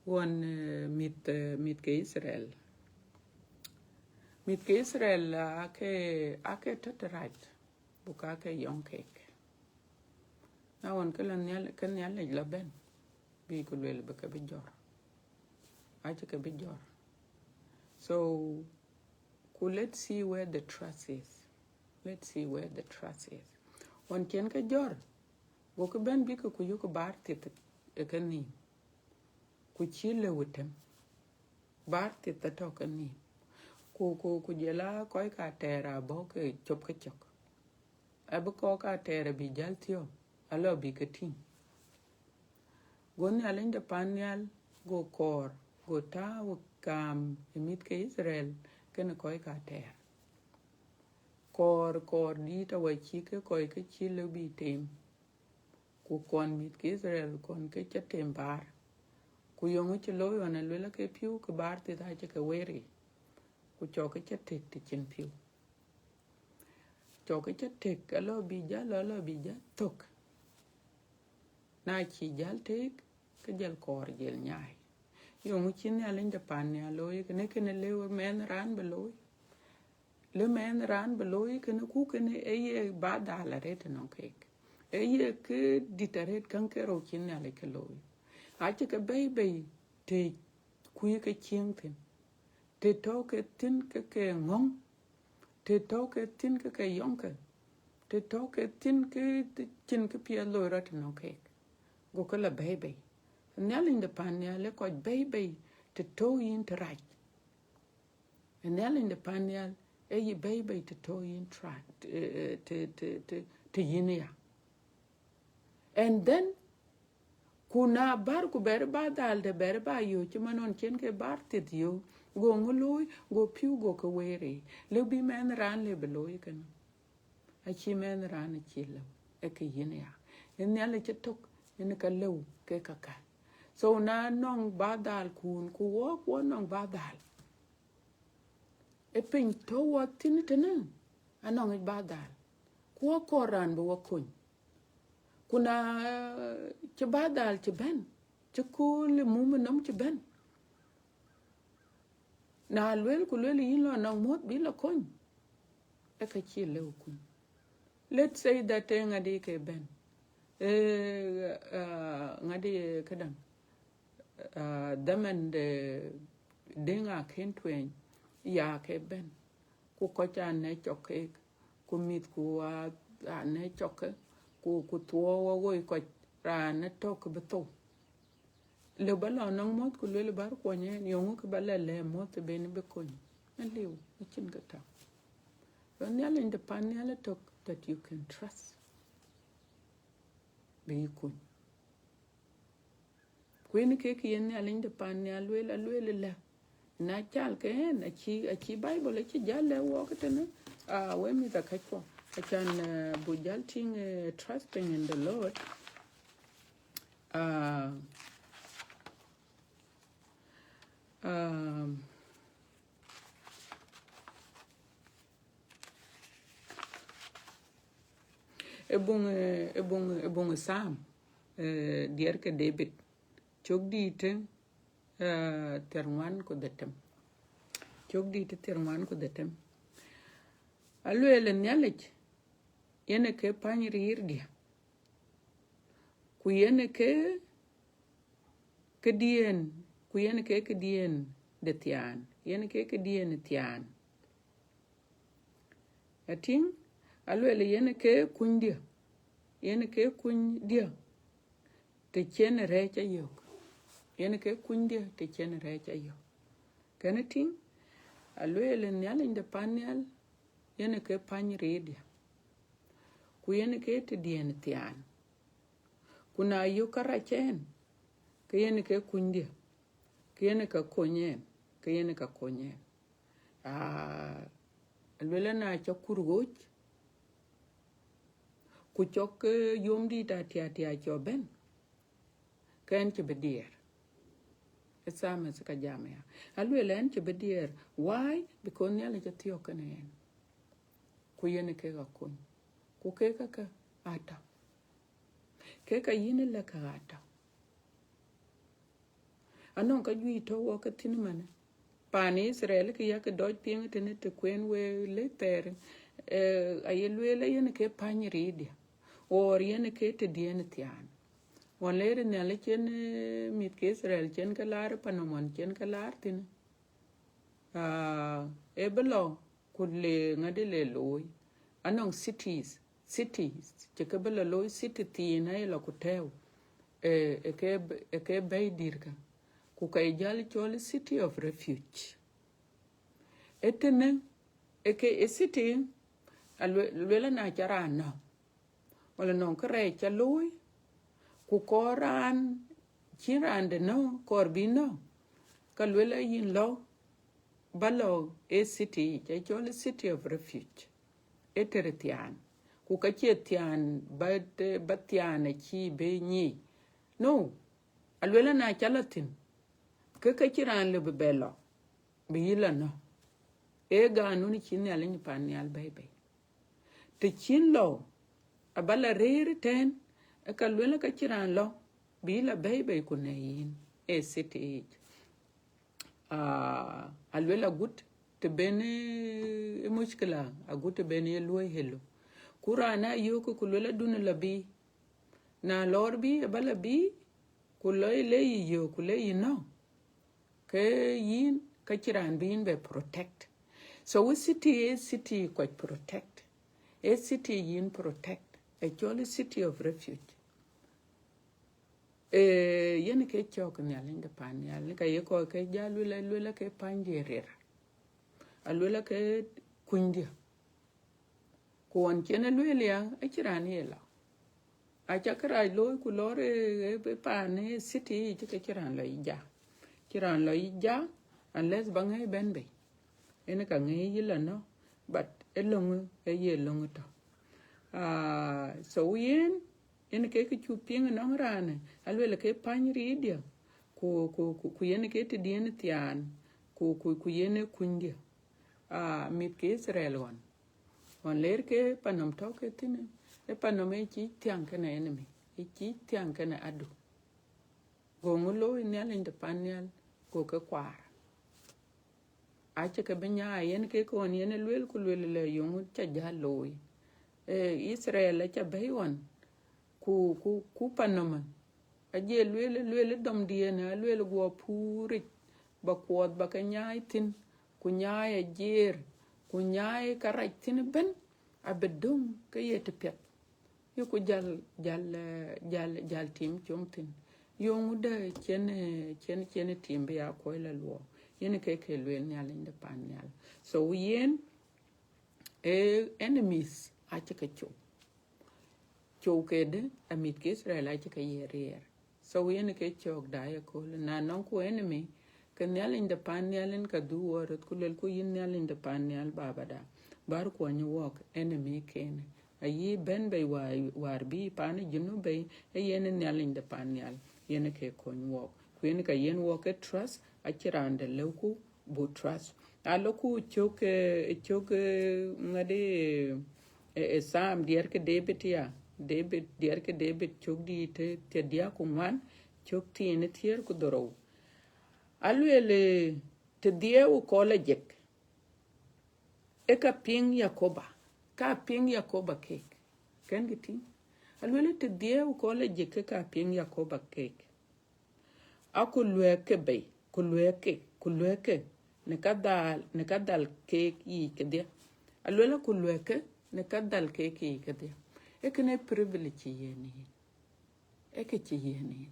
ɣɔn, eh, mïth, eh, mïth ke Israel. Mïth ke Israel, ah, ake, ake tɔ̈ të rac, buk ake yɔŋ kek. Na ɣɔn ke lɔ Nhial-, ke Nhialic lɔ bɛ̈n, bï ku lueel bï ke bï jɔr. Acï ke bï jɔr. So, ku let's see where the trust is. Let's see where the trust is. Ɣɔn cïn ke jɔr, gokï bɛ̈n bïkï ku yök baar thith ë kenhïïm. Ku cï lëu ë tëm. Baar thith atɔ̈ kenhïïm. Ku, ku, ku jɔl a kɔc ka tɛɛr abɔ̈ ke cop ke cök. Abï kɔc ka tɛɛr abï jäl thiɔ̈k, alɔ bï ke tïŋ. Go Nhialic de pan nhial, go kɔɔr, go tääu kaam ë mïth ke Israel kenë kɔc ka tɛɛr. Kɔɔr, kɔɔr dït awä cï ke kɔc ke cï lëu bï tem. Ku kɔn mïth ke Israel kɔn ke cä tem baar. Ku yöŋ cï looi ɣɔn aluel ke pïu ke baar thith acï ke wëër yic. Ku cɔk ke cä tëk të cïn pïu. Cɔk ke cä tëk, alɔ bï jäl, alɔ bï jäl thök. Na cï jäl tëk, ke jël kɔɔr jël nyaai. Yöŋ cï Nhialic de pan nhial looi, kënë kënë lëu mɛnh raan bï looi. Lëu mɛnh raan bï looi kënë, ku kënë ë ye ba dhal arëët ënɔŋ keek. Ë ye kë dït arëët käŋ ke rou cï Nhialic ke looi. Acï ke bɛ̈i bei të kuc ke cieŋ thïn. Të tɔ̈u ke thïn ke ke ŋɔ̈ŋ. Të tɔ̈u ke thïn ke ke yɔŋke. Të tɔ̈u ke thïn ke të cïn kë piɛth loi rɔt ënɔŋ keek. Go ke lɔ bɛ̈i bei. Nhialic de pan nhial ë kɔc bɛ̈i bei të tɔ̈u yïn të rac. Ë Nhialic de pan nhial ë yï bɛ̈i bei të tɔ̈u yïn të rac, eh, eh, të, të, të, të yïn ya. And then, ku na bär ku bɛ̈ɛ̈r ba dhal de bɛ̈ɛ̈r ba yöök cï man ɣɔn cïn ke bär thith yöök, go ŋö looi, go pïu go ke wëër yic. Lëu bï mɛnh raan lëu bï looi kënë. Acï mɛnh raan acï lëu, ë ke yïn ya. Ë Nhialic cï tök, yen ka lëu ke kakä. So na nɔŋ ba dhal kun, ku wɔk wɔ nɔŋ ba dhal. Ë piny tɔ̈u wɔ thïn tënë, anɔŋ yic ba dhal. Ku wɔ kɔɔr raan bï wɔ kony. Ku na cï ba dhal cï bɛ̈n, cï kööl ë mum ë nɔm cï bɛ̈n. Na lueel ku lueel yïn lɔ nɔŋ muɔ̈th bï lɔ kony, ë ka cï lëu kun. Let's say that ë ŋadï ke bɛ̈n. Ë, ah, ŋadï këdäŋ. Ah, dhaman de Deŋ Akën tueeny, ya ke bɛ̈n. Ku kɔc aa nɛ̈k cɔk keek, ku mïthku aa, aa nɛ̈k cɔk ke, ku, ku thuɔɔu awoi kɔc, raan ë tök bï thou. Lëu ba lɔ nɔŋ muɔ̈th ku lueel bär kuɔny ɛn, yöŋö kë ba lɛ lɛ̈k muɔ̈th ë ben bï kony. Aliu, acïn kë tɔ̈. Rɔt Nhialic de pan nhial ë tök that you can trust. Bï yï kony. Ku yen kek yen Nhialic de pan nhial lueel, alueel ëlä. Na cal ke yen, acï, acï Bible acï jäl lɛ̈k wɔk tënë, ah, we mïth akäckuɔ. Acan, eh, bu jäl tïŋ, eh, trusting in the Lord. Ah, ah, e buŋ, e buŋ, e buŋ Psalm, eh, diɛɛr ke David, cök dïïtë, eh, thiärŋuan ku dhetem. Cök dïïtë thiärŋuan ku dhetem. Alueel ë Nhialic, yen ë ke pany riirdiɛ̈, ku yen ë ke këdiɛ̈n, ku yen ë ke këdiɛ̈n de thiaan, yen ë ke këdiɛ̈n thiaan. Atïŋ, alueel yen ë ke kunydiɛ̈, yen ë ke kunydiɛ̈ të cïn rɛɛc ayök, yen ë ke kunydiɛ̈ të cïn rɛɛc ayök. Kënë tïŋ, alueel ë Nhialic de pan nhial, yen ë ke pany riirdiɛ̈, ku yen ë ke tëdiɛ̈n thiaan. Ku na yök kärac ɛn, ke yen ë ke kunydiɛ̈, ke yen ë ke kony ɛn, ke yen ë ke kony ɛn. Ah, alueel na ca kur ɣööc, ku cɔk, eh, yom dït atiatia cɔk bɛ̈n, ke ɛn cï bï diɛɛr. Ë Psalmist ka jam ya. Alueel ɛn cï bï diɛɛr. Why? Because Nhialic athiɔ̈k kenë ɛn. Ku yen ë kek akony. Ku kek käkë atɔ̈. Kek ka yïn ë lëk ka atɔ̈. Anɔŋ ka juëc tɔ̈ wɔ ke thïn ëmënë. Paan Itharel kë yak dɔc piŋ tënë të kuen we lëk thɛɛr, eh, aye lueel yen ke pany riirdiɛ̈, or yen ke tëdiɛ̈n thiaan. Ɣɔn leer Nhialic cïn, eh, mïth ke Itharel cïn ke laar panɔm ɣɔn cïn ke laar thïn. Ah, e bï lɔ ku le ŋadï le looi. Anɔŋ cities, cities, cï ke bï lɔ looi city thiin aye lɔ ku tɛ̈ɛ̈u, eh, e ke, e ke bɛ̈i dït kä. Ku ka ye jäl cɔl city of refuge. Ë tënë, e ke e city, alueel, lueel na ca raan nɔ̈k, wala nɔŋ kërɛɛc ca looi, ku kɔɔr raan, cïn raan de nɔ̈k, kɔɔr bï nɔ̈k, ka lueel a yïn lɔ, ba lɔ e city yic, acɔl city of refuge. E tëde thiaan. Ku ka cie thiaan ba, ba thiaan acï bï nyic. No, alueel na ca lɔ thïn, ke ka cïn raan lëu bï bɛ lɔ, bï yï lɔ nɔ̈k. E ganun cï Nhialic pan nhial bɛ̈i bei. Të cïn lɔ, aba lɔ rëër tɛ̈n, e ka lueel ka cïn raan lɔ, bï lɔ bɛ̈i bei ku nɛ̈k yïn, e city yic. Ah, alueel agut të ben, eh, mushkila, agut të ben ye luɔ̈i helu. Ku raan ayök ku lueel adun lɔ bï. Na lɔɔr bï, aba lɔ bï, ku lɔ ye le yï yök, ku le yï nɔ̈k, ke yïn, ka cïn raan bï yïn bɛ protect. So we city, e city kɔc protect. E city yïn protect. Acɔl city of refuge. Eh, yen ke cɔk Nhialic de pan nhial, ka ye kɔc ke ja lueel, lueel ke pany diɛ̈ riɛr. Alueel ke kunydiɛ̈. Ku ɣɔn cïn e lueel ya, acïn raan ye lɔ. Aca kërac looi ku lɔɔr e, e, e paan e city yic, ke cïn raan lɔ yï ja. Cïn raan lɔ yï ja, unless ba ŋɛ̈i bɛ̈n bei. Yen ka ŋɛ̈i yï lɔ nɔ̈k, but e löŋ, e ye löŋ tɔ̈. Ah, so yen, yen ke kë cuk piŋ nɔŋ raan, alueel ke pany riirdiɛ̈, ku, ku, ku, ku yen ke tëdiɛ̈n thiaan, ku, ku, ku yen e kunydiɛ̈. Ah, mïth ke Itharel ɣɔn. Ɣɔn leer ke panɔm tɔ̈ ke thïn, e panɔm e cï thiäŋ kenë enemy, e cï thiäŋ kenë adu. Go ŋö looi Nhialic de pan nhial, go ke kuaar. Acï ke bï nyaai, yen ke kɔn yen e lueel ku lueel lɛ yöŋ ca ja looi. Eh, Itharel aca bɛ̈i ɣɔn, ku, ku, ku panɔm, aje lueel, lueel dɔmdiɛ̈n, alueel guɔ puuric, ba kuɔɔth ba ke nyaai thïn, ku nyaai ajiër, ku nyaai kärac thïn ëbën, abï döŋ ke ye tëpiɛth. Yeku jal, jal, eh, jal, jal tim com thïn. Yöŋ de cïn, eh, cïn, cïn tim bï ya kuɔc la luɔk. Yen ke ke lueel Nhialic de pan nhial. So yen, eh, enemies acï ke cop. Cop kedë, amit ke Itharel acï ke ye riɛr. So yen ke cɔk daai ëkööl. Na nɔŋku enemy, ke Nhialic de pan nhial en ka dhuk wɔ röt ku luelku yïn Nhialic de pan nhial Baba da, bär kuɔny wɔk enemy kenë. Ayï bɛ̈n bei wäär, wäär bï paan ë Junub bei, ee yen ë Nhialic de paan nhial, yen ë ke kony wɔɔk. Ku yen ka yen wɔɔk ke trust, acï raan dɛ̈ lëuku buk trust. Alɔku cök, eh, cök, eh, ŋadï, eh, eh, Psalm diɛɛr ke David ya. David, diɛɛr ke David cök dït, eh, thiërdiäk ku ŋuan, cök thiin ë thiëër ku dhorou. Alueel, eh, të dhiëëu kɔl ajek, ee ka piŋ Yakoba, ka piŋ Yakoba keek. Kën kë tïŋ. Alueel të dhiëëu kɔl ajek ke ka piŋ Yakoba keek. Aku luɛɛk ke bei, ku luɛɛk ke, ku luɛɛk ke, në ka dhal, në ka dhal keek yiic kedhie. Alueel aku luɛɛk ke, në ka dhal keek yiic kedhie. Ee kënë privilege cï yen yïn. Ee kë cï yen yïn.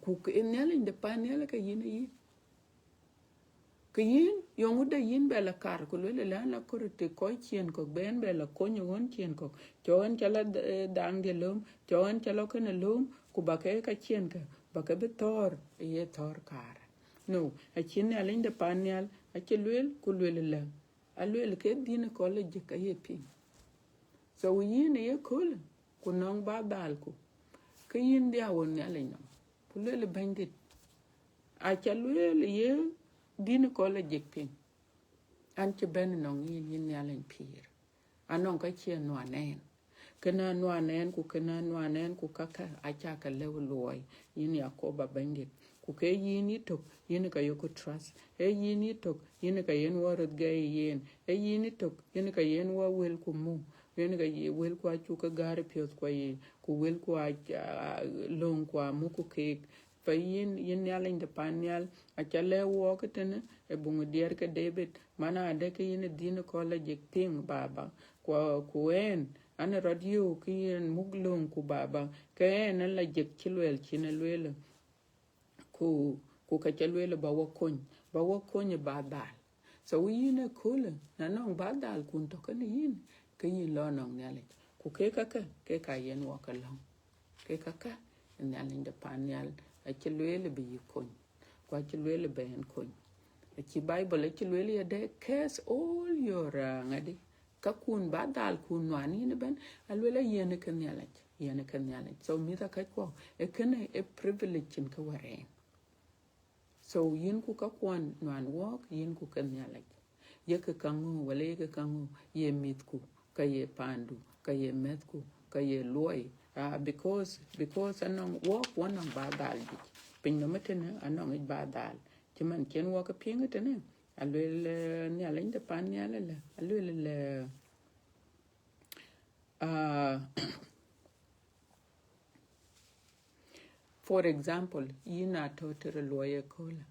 Ku ke Nhialic de paan nhial ke yïn ayï. Ke yïn, yöŋ de yïn bɛ la kar, ku lueel la la kor të kɔc ciën kɔ̈k bɛn bɛ la kony ɣön ciën kɔ̈k. Cɔk ɣɛn ca la, eh, dhaŋdiɛ̈ lööm, cɔk ɣɛn ca la kënë lööm, ku ba ke ka ciën kë, ba ke bï thɔ̈ɔ̈r, ye thɔ̈ɔ̈r kaar. No, acï Nhialic de paan nhial, acï lueel, ku lueel la. Alueel ke dhïn kɔl ajek aye piŋ. So yïn ye köölë, ku nɔŋ ba dhalku, ke yïn dhiau ɣön Nhialic nɔm. Ku lueel Bɛ̈nydït, aca lueel ye dhïn kɔl ajek piŋ. An cï bɛ̈n nɔŋ yïn, yïn Nhialic pïïr. Anɔŋ ka cie nuan ɛn. Kënë anuan ɛn, ku kënë anuan ɛn, ku kakë aca ke lëu luɔi, yïn Yakoba Bɛ̈nydït. Ku ke yïn yï tök, yïn ka yok trust. Ee yïn yï tök, yïn ka yen wɔ röt gɛi yen. Ee yïn yï tök, yïn ka yen wɔ wëlku muk. Yïn ka ye wëlku acuk ke gäär piɔ̈th kua yiic, ku wëlku a, a, lööŋ kua muk ku keek. Pa yïn, yïn Nhialic de paan nhial, aca lɛ̈k wɔɔk tënë, ë buŋ diɛɛr ke David, man adë ke yïn dhïn kɔl ajek piŋ, Baba. Ku, ku ɛn, an rɔt yöök ke yïn muk lööŋku, Baba, ke ɛn ala jek cï luɛɛl cïn ë lueel. Ku, ku ka ca lueel ba wɔ kony, ba wɔ kony ba dhal. So yïn ëköölë, na nɔŋ ba dhalkun tɔ̈ kënë yïn, ke yïn lɔ nɔŋ Nhialic. Ku ke kakë, ke ka yen wɔ ke lɔ̈ŋ. Ke kakë, Nhialic de paan nhial, acï lueel bï yï kony. Ku acï lueel bï ɛn kony. Acï Bible acï lueel yedë, cast all your, uh, ŋadï, kakun ba dhalkun nuan yïn ëbɛ̈n, alueel a yen ke Nhialic, yen ke Nhialic. So mïth akäckuɔ, ë kënë ë privilege cïn kë wär ɛn. So yïn ku kakuɔn nuan wɔɔk, yïn ku ke Nhialic. Ye ke kaŋö, wala ye ke kaŋö, ye mïthku, ka ye paandu, ka ye mɛ̈thku, ka ye luɔi. Ah, because, because anɔŋ wɔɔk, wɔ nɔŋ ba dhal juëc. Piny nɔm ëtënë, anɔŋ yic ba dhal. Cï man cïn wɔ ke piŋ ëtënë, alueel, eh, Nhialic de paan nhial ëlë, alueel ëlë, ah, for example, yïn atɔ̈ tëde luɔi ëköölë.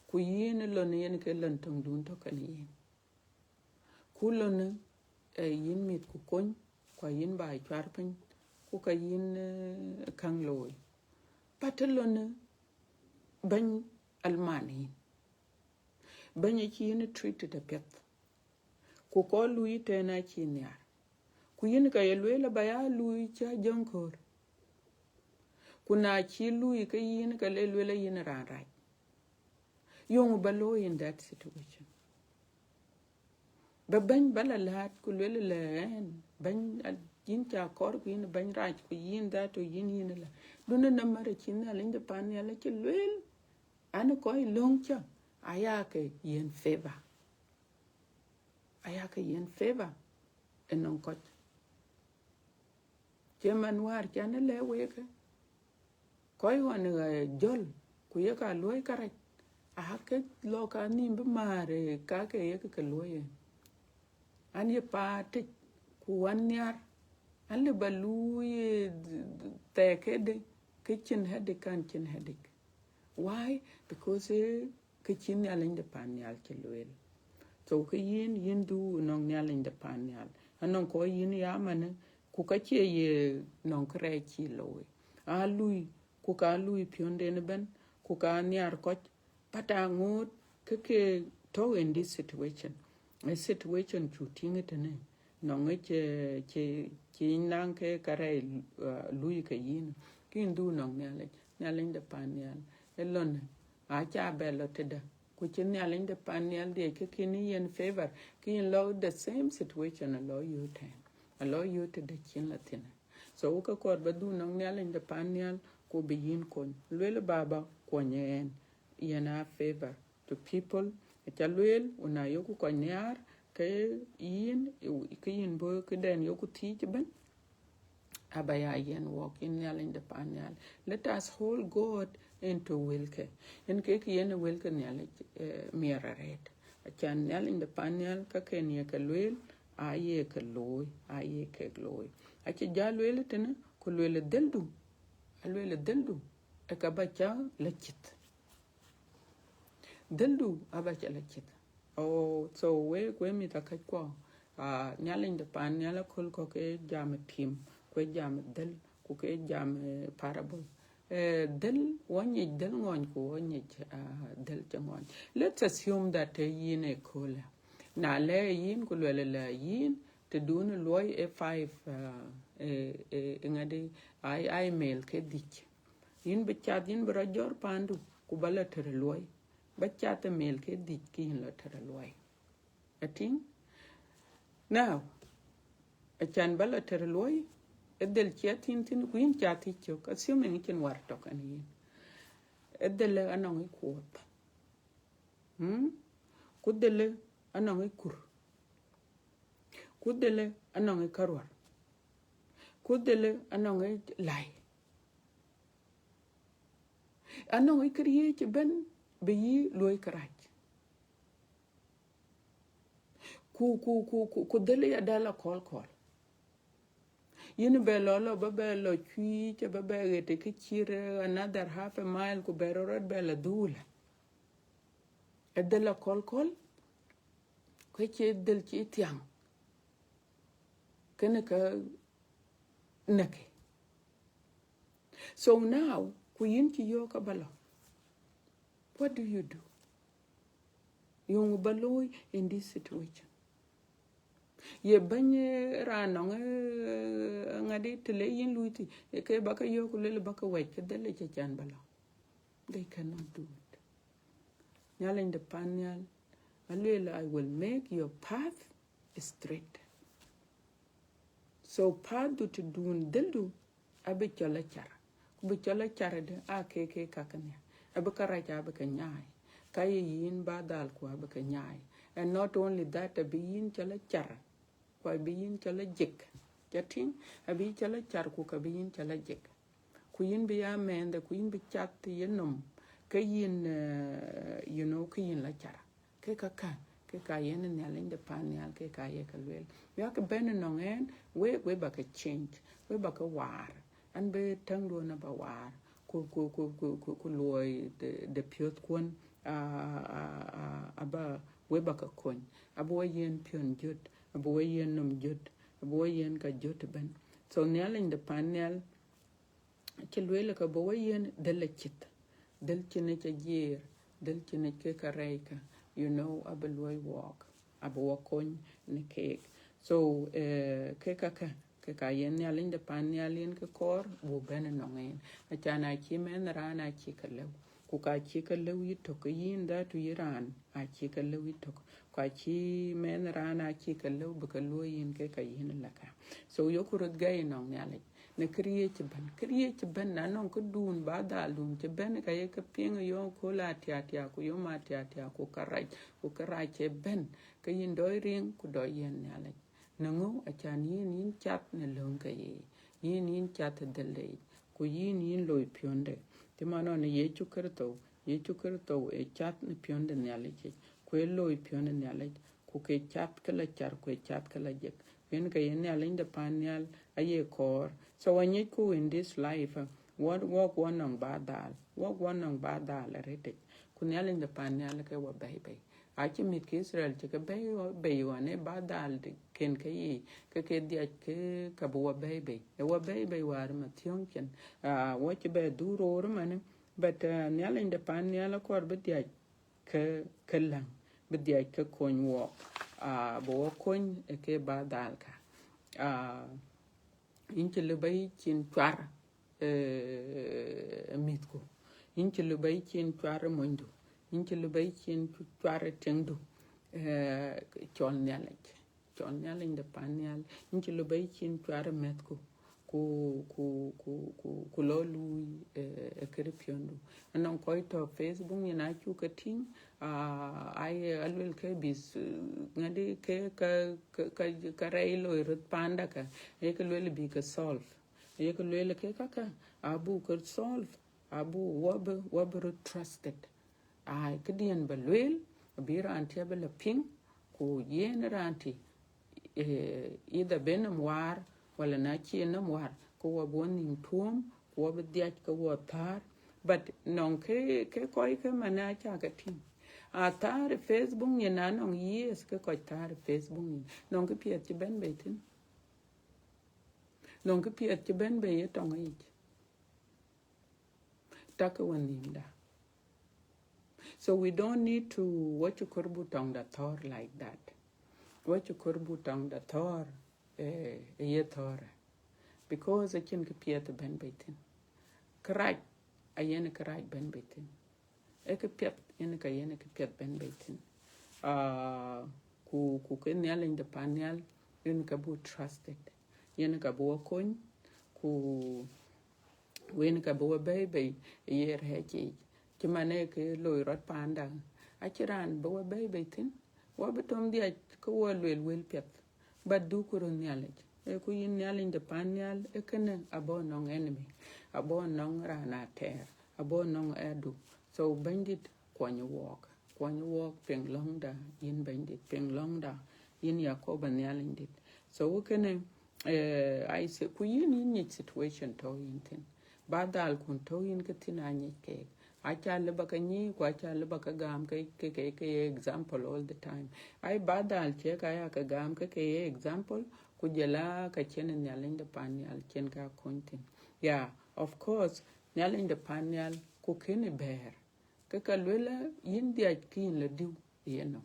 Ku yïn lon yen ke lon töŋdun tɔ̈ kënë yïn. Ku lon, eh, yïn mïthku kony, ku yïn ba cuar piny, ku ka yïn, eh, käŋ looi. But lon, bɛ̈ny alman yïn. Bɛ̈ny acï yïn treated apiɛth. Ku kɔc luui tɛ̈n acï nhiaar. Ku yïn ka ye lueel aba ya luui cä jɔŋköör. Ku na cï luui ke yïn ka le lueel a yïn raan rac. Yöŋ ba looi in that situation. Ba bɛ̈ny ba la läät ku lueel lɛ ɛn, bɛ̈ny, a, yïn ca kɔɔr ku yïn bɛ̈ny rac ku yïn that o yïn yïn la. Dunë nɔm mär acï Nhialic de paan nhial acï lueel, an kɔc löŋ cä, aya ke yen favor. Aya ke yen favor ënɔŋ kɔc. Cï man wäär can ë lɛ̈k wek, kɔc ɣɔn ë jɔl, ku ye ka luɔi kärɛc, aa ke lɔ ka nïm bï määr, eh, ka ke ye ke luɔi yen. An ye paat tëc, ku an nhiar, an lë ba luui, eh, thɛɛk këde, ke cïn headache kan cïn headache. Why? Because, eh, ke cï Nhialic de paan nhial cï lueel. So ke yïn, yïn dhuk nɔŋ Nhialic de paan nhial. Anɔŋ kɔc yïn ya manë, ku ka cie ye nɔŋ kërɛɛc cï looi. Aa lui, ku ka lui piɔ̈nden ëbɛ̈n, ku ka nhiar kɔc, but aŋoot ke ke tɔ̈ in this situation. A situation cu tïŋ ëtënë, nɔŋ ë cï, cï, cï naŋ ke kërɛɛc, uh, lui ke yïn, ke yïn dhuk nɔŋ Nhialic, Nhialic de paan nhial. Ë lon, aca bɛ lɔ tëdä, Ku cï Nhialic de pan nhial diɛc ke kën yen favor, ke yïn lɔ the same situation alɔ yök tɛ̈n, alɔ yök tɛ̈ dë cïn la thïn. So ke kɔɔr ba dhuk nɔŋ Nhialic de pan nhial ku bï yïn kony. Lueel, Baba, kuɔny ɣɛn, yen a favor to people. Aca lueel, ku na yökku kɔc nhiaar, ke yïn, ke yïn bï këden yökku thiëc ëbën, aba ya yiɛ̈n wɔk yïn Nhialic de pan nhial. Let us hold God into wëlke. Yen kek yen wëlke Nhialic, eh, miɛt arëët. Acan Nhialic de pan nhial ka ken ye ke lueel, aye ke looi, aye kek looi. Acï jal lueel tënë, ku lueel dhëldu, alueel dhëldu, ë ka ba ca la cïth. Dhëldu aba ca la cïth. Oh, so wek, wek mïth akäckuɔ, ah, Nhialic de pan nhial aköl kɔ̈k ke jam ë pim, ku jam ë dhël, ku ke jam ë parable. Eh, dhël, wɔ nyic dhël ŋɔny, ku wɔ nyic, ah, dhël cï ŋɔny. Let's assume that, eh, yïn ë köölë. Na lɛ yïn, ku luɛl lɛ yïn, tëdun luɔi ë five, ah, eh, eh, ŋadi, ai, ai mel ke dhic. Yïn bï cath, yïn bï rɔt jɔ̈ɔ̈r pandu, ku ba la tëde luɔi. Ba cath ë mel ke dhic, ke yïn la tëde luɔi. Atïŋ? Now, acan ba la tëde luɔi, ë dhël cï a thïn thïn, ku yïn cath yic cök, assuming cïn war tɔ̈ kɛn yïn. Ë dhël anɔŋ yic kuɔɔth. Hmm? Ku dhël anɔŋ yic kur. Ku dhël anɔŋ yic karuar. Ku dhël anɔŋ yic lai. Anɔŋ yic këriëëc ëbën bï yï luɔi kërac. Ku, ku, ku, ku, ku dhël ya dal akɔl kɔl. Yïn bɛ lɔ, lɔ, ba bɛ lɔ cuic, ba bɛ ɣet ke cït, eh, another half a mile, ku bɛ rɔt, rɔt bɛ la dhula. Ë dhël akɔl kɔl, ku cie dhël cï thiaŋ. Kënë ka näkë. So now, ku yïn cï yɔ̈ɔ̈k ka ba lɔ. What do you do? Yöŋ ba looi in this situation. Ye bɛ̈ny, eh, raan nɔŋ, eh, ŋadi të le yïn luui thï, eh, ke ba ke yɔ̈ɔ̈k ku lueel ba ke wɛc ke dhël ë cï can ba lɔ. They cannot do it. Nhialic de pan nhial, alueel, I will make your path straight. So path du tëdun dhëldu, abï cɔl acar. Ku bï cɔl acar dë, aa ke, ke ka ke nhial. Abï kärac abï ke nyaai. Ka ye yïn ba dhal ku abï ke nyaai. And not only that, abï yïn cɔl acar, ku abï yïn cɔl ajik. Ca tïŋ, abï cɔl acar ku ka bï yïn cɔl ajik. Ku yïn bï ya mɛnhde, ku yïn bï cath yenhom, ke yïn, eh, you know, ke yïn la car. Ke ka ka, ke ka yen Nhialic de pan nhial, ke ka ye ke lueel. Yak bɛ̈n nɔŋ ɛn, wek, wek ba ke change, wek ba ke waar. An bï täŋduɔ̈n aba waar, ku, ku, ku, ku, ku, ku luɔi de, de piɔ̈thkuɔ̈n, a, a, a, aba, wek ba ke kony. Abï wɔ yiɛ̈n piɔ̈n jöt, abï wɔ yiɛ̈n nhom jöt, abï wɔ yiɛ̈n ka jöt ëbɛ̈n. So Nhialic de pan nhial, cï lueel ke bï wɔ yiɛ̈n dhël acïth, dhël cïn yic ajiir, dhël cïn yic ke ka rɛɛckä, you know, abï luɔi wɔɔk, abï wɔ kony në keek. So, eh, ke ka kë, ke ka yen Nhialic de pan nhial yen ke kɔɔr, buk bɛ̈n nɔŋ en. Acan acï mɛnh raan acï ke lëu. Ku ka cï ke lëu yï tök, ke yïn dhatu yï raan, acï ke lëu yï tök. Ku acï mɛnh raan acï ke lëu bï ke luɔ̈i yïn ke ka yïn laka. So, yökku röt gɛi nɔŋ Nhialic. Në këriëëc ëbɛ̈n, këriëëc ëbɛ̈n, na nɔŋ këdun ba dhaldun cï bɛ̈n, ka ye ke piŋ yom kööl atiatia, ku yom atiatia, ku kärac, ku kärac ëbɛ̈n, ke yïn dɔc riŋ, ku dɔc yiɛ̈n Nhialic. Në ŋö? Acan yïn, yïn cath në löŋ ke ye, yïn, yïn cath ë dhël de yic, ku yïn, yïn loi piɔ̈nde. Cï man nɔn Yecu Kërtho, Yecu Kërtho ë cath në piɔ̈nde Nhialic yic, ku ë loi piɔ̈nde Nhialic, ku ke cath ke la car, ku ë cath ke la jek. Yen ke ye Nhialic de pan nhial aye kɔɔr. So, wɔ nyic ku in this life, eh, wɔ, wɔ, wɔ nɔŋ ba dhal, wɔ, wɔ nɔŋ ba dhal arëtic. Ku Nhialic de pan nhial ke wɔ bɛ̈i bei. Acï mïth ke Itharel cï ke bɛ̈i, bɛ̈i ɣɔn ë ba dhal de ken ke yiic, ke ke dhiac ke, ka bï wɔ bɛ̈i bei. Ë wɔ bɛ̈i bei wäär mathiɔ̈ŋ cin. Ah, wɔ cï bɛ dhuk roor ëmënë, but, ah, Nhialic de pan nhial akɔɔr bï dhiac ke, ke läŋ, bï dhiac ke kony wɔɔk, ah, bï wɔ kony ë ke ba dhal ka. Ah, yïn cï lëu ba yï cin cuar, eh, mïthku. Yïn cï lëu ba yï cin cuar ë monydu. Yïn cï lëu ba yï cin cu-, cuar ë tiɛŋdu, eh, cɔl Nhialic. Cɔl Nhialic de pan nhial. Yïn cï lëu ba yï cin cuar ë mɛ̈thku. Ku, ku, ku, ku, ku lɔ luui, eh, ë kërë piɔ̈ndu. Anɔŋ kɔc tɔ̈ Facebook nyin acuk ke tïŋ, ah, aye aluel ke bï, eh, ŋadï ke, ke, ke, ke, ke rɛɛc loi röt panda ka, aye ke luel bï ke solve. Aye ke luel ke kaka, abuk ke solve, abuk wɔ bï, wɔ bï röt trusted. Ai, këdiɛn ba lueel, abï raan tï abï la piŋ, ku yen raan tï, eh, either ben nɔm waar, wala na cie nɔm waar, ke wɔ bï wɔ nïïm tuɔ̈ɔ̈m, ku wɔ bï dhiac ke wɔ thäär. But nɔŋ ke, ke kɔc ke man aca ke tïŋ. A thäär ë Facebook nyin, na nɔŋ years ke kɔc thäär ë Facebook nyin. Nɔŋ kë piɛth cï bɛ̈n bei thïn. Nɔŋ kë piɛth cï bɛ̈n bei ye tɔŋ yic. Takë wɔ nïïmda. So we don't need to, wɔ cï kɔɔr bu tɔŋda thɔ̈ɔ̈r like that. Wɔ cï kɔɔr bu tɔŋda thɔ̈ɔ̈r, eh, ë ye thɔ̈ɔ̈rë. Because acïn kë piɛth bɛ̈n bei thïn. Kërac, ayen kërac bɛ̈n bei thïn. Ee kë piɛth, yen ka yen kë piɛth bɛ̈n bei thïn. Ah, ku, ku ke Nhialic de pan nhial, yen ka bu trusted. Yen ka bu wɔ kony, ku wen ka bï wɔ bɛ̈ɛ̈i bei ë ye rɛɛc yiic. Cï man ee ke loi rɔt panda, acïn raan bï wɔ bɛ̈ɛ̈i bei thïn. Wɔ bï tɔ̈m dhiac ke wɔ luel wël piɛth, but dhukku röt Nhialic. Ee ku yïn Nhialic de pan nhial, ee kënë abɔ̈ nɔŋ enemy, abɔ̈ nɔŋ raan atɛɛr, abɔ̈ nɔŋ adu. So Bɛ̈nydït kuɔny wɔɔk, kuɔny wɔɔk piŋ lɔ̈ŋda, yïn Bɛ̈nydït piŋ lɔ̈ŋda, yïn Yakoba Nhialic dït. So kënë, eh, I say, ku yïn, yïn nyic situation tɔ̈ yïn thïn. Ba dhal kun tɔ̈ yïn ke thïn a nyic keek. Aca lëu ba ke nyic, ku aca lëu ba ke gam ke, ke, ke, ke ye example all the time. Ai ba dhal cï ka ya ke gam ke, ke ye example, ku jɔl a ka cïn Nhialic de pan nhial cïn ka kony thïn. Yeah, of course, Nhialic de pan nhial ku kënë bɛ̈ɛ̈r. Ke ka luel la, yïn dhiac ke yïn la diu ë yenɔm.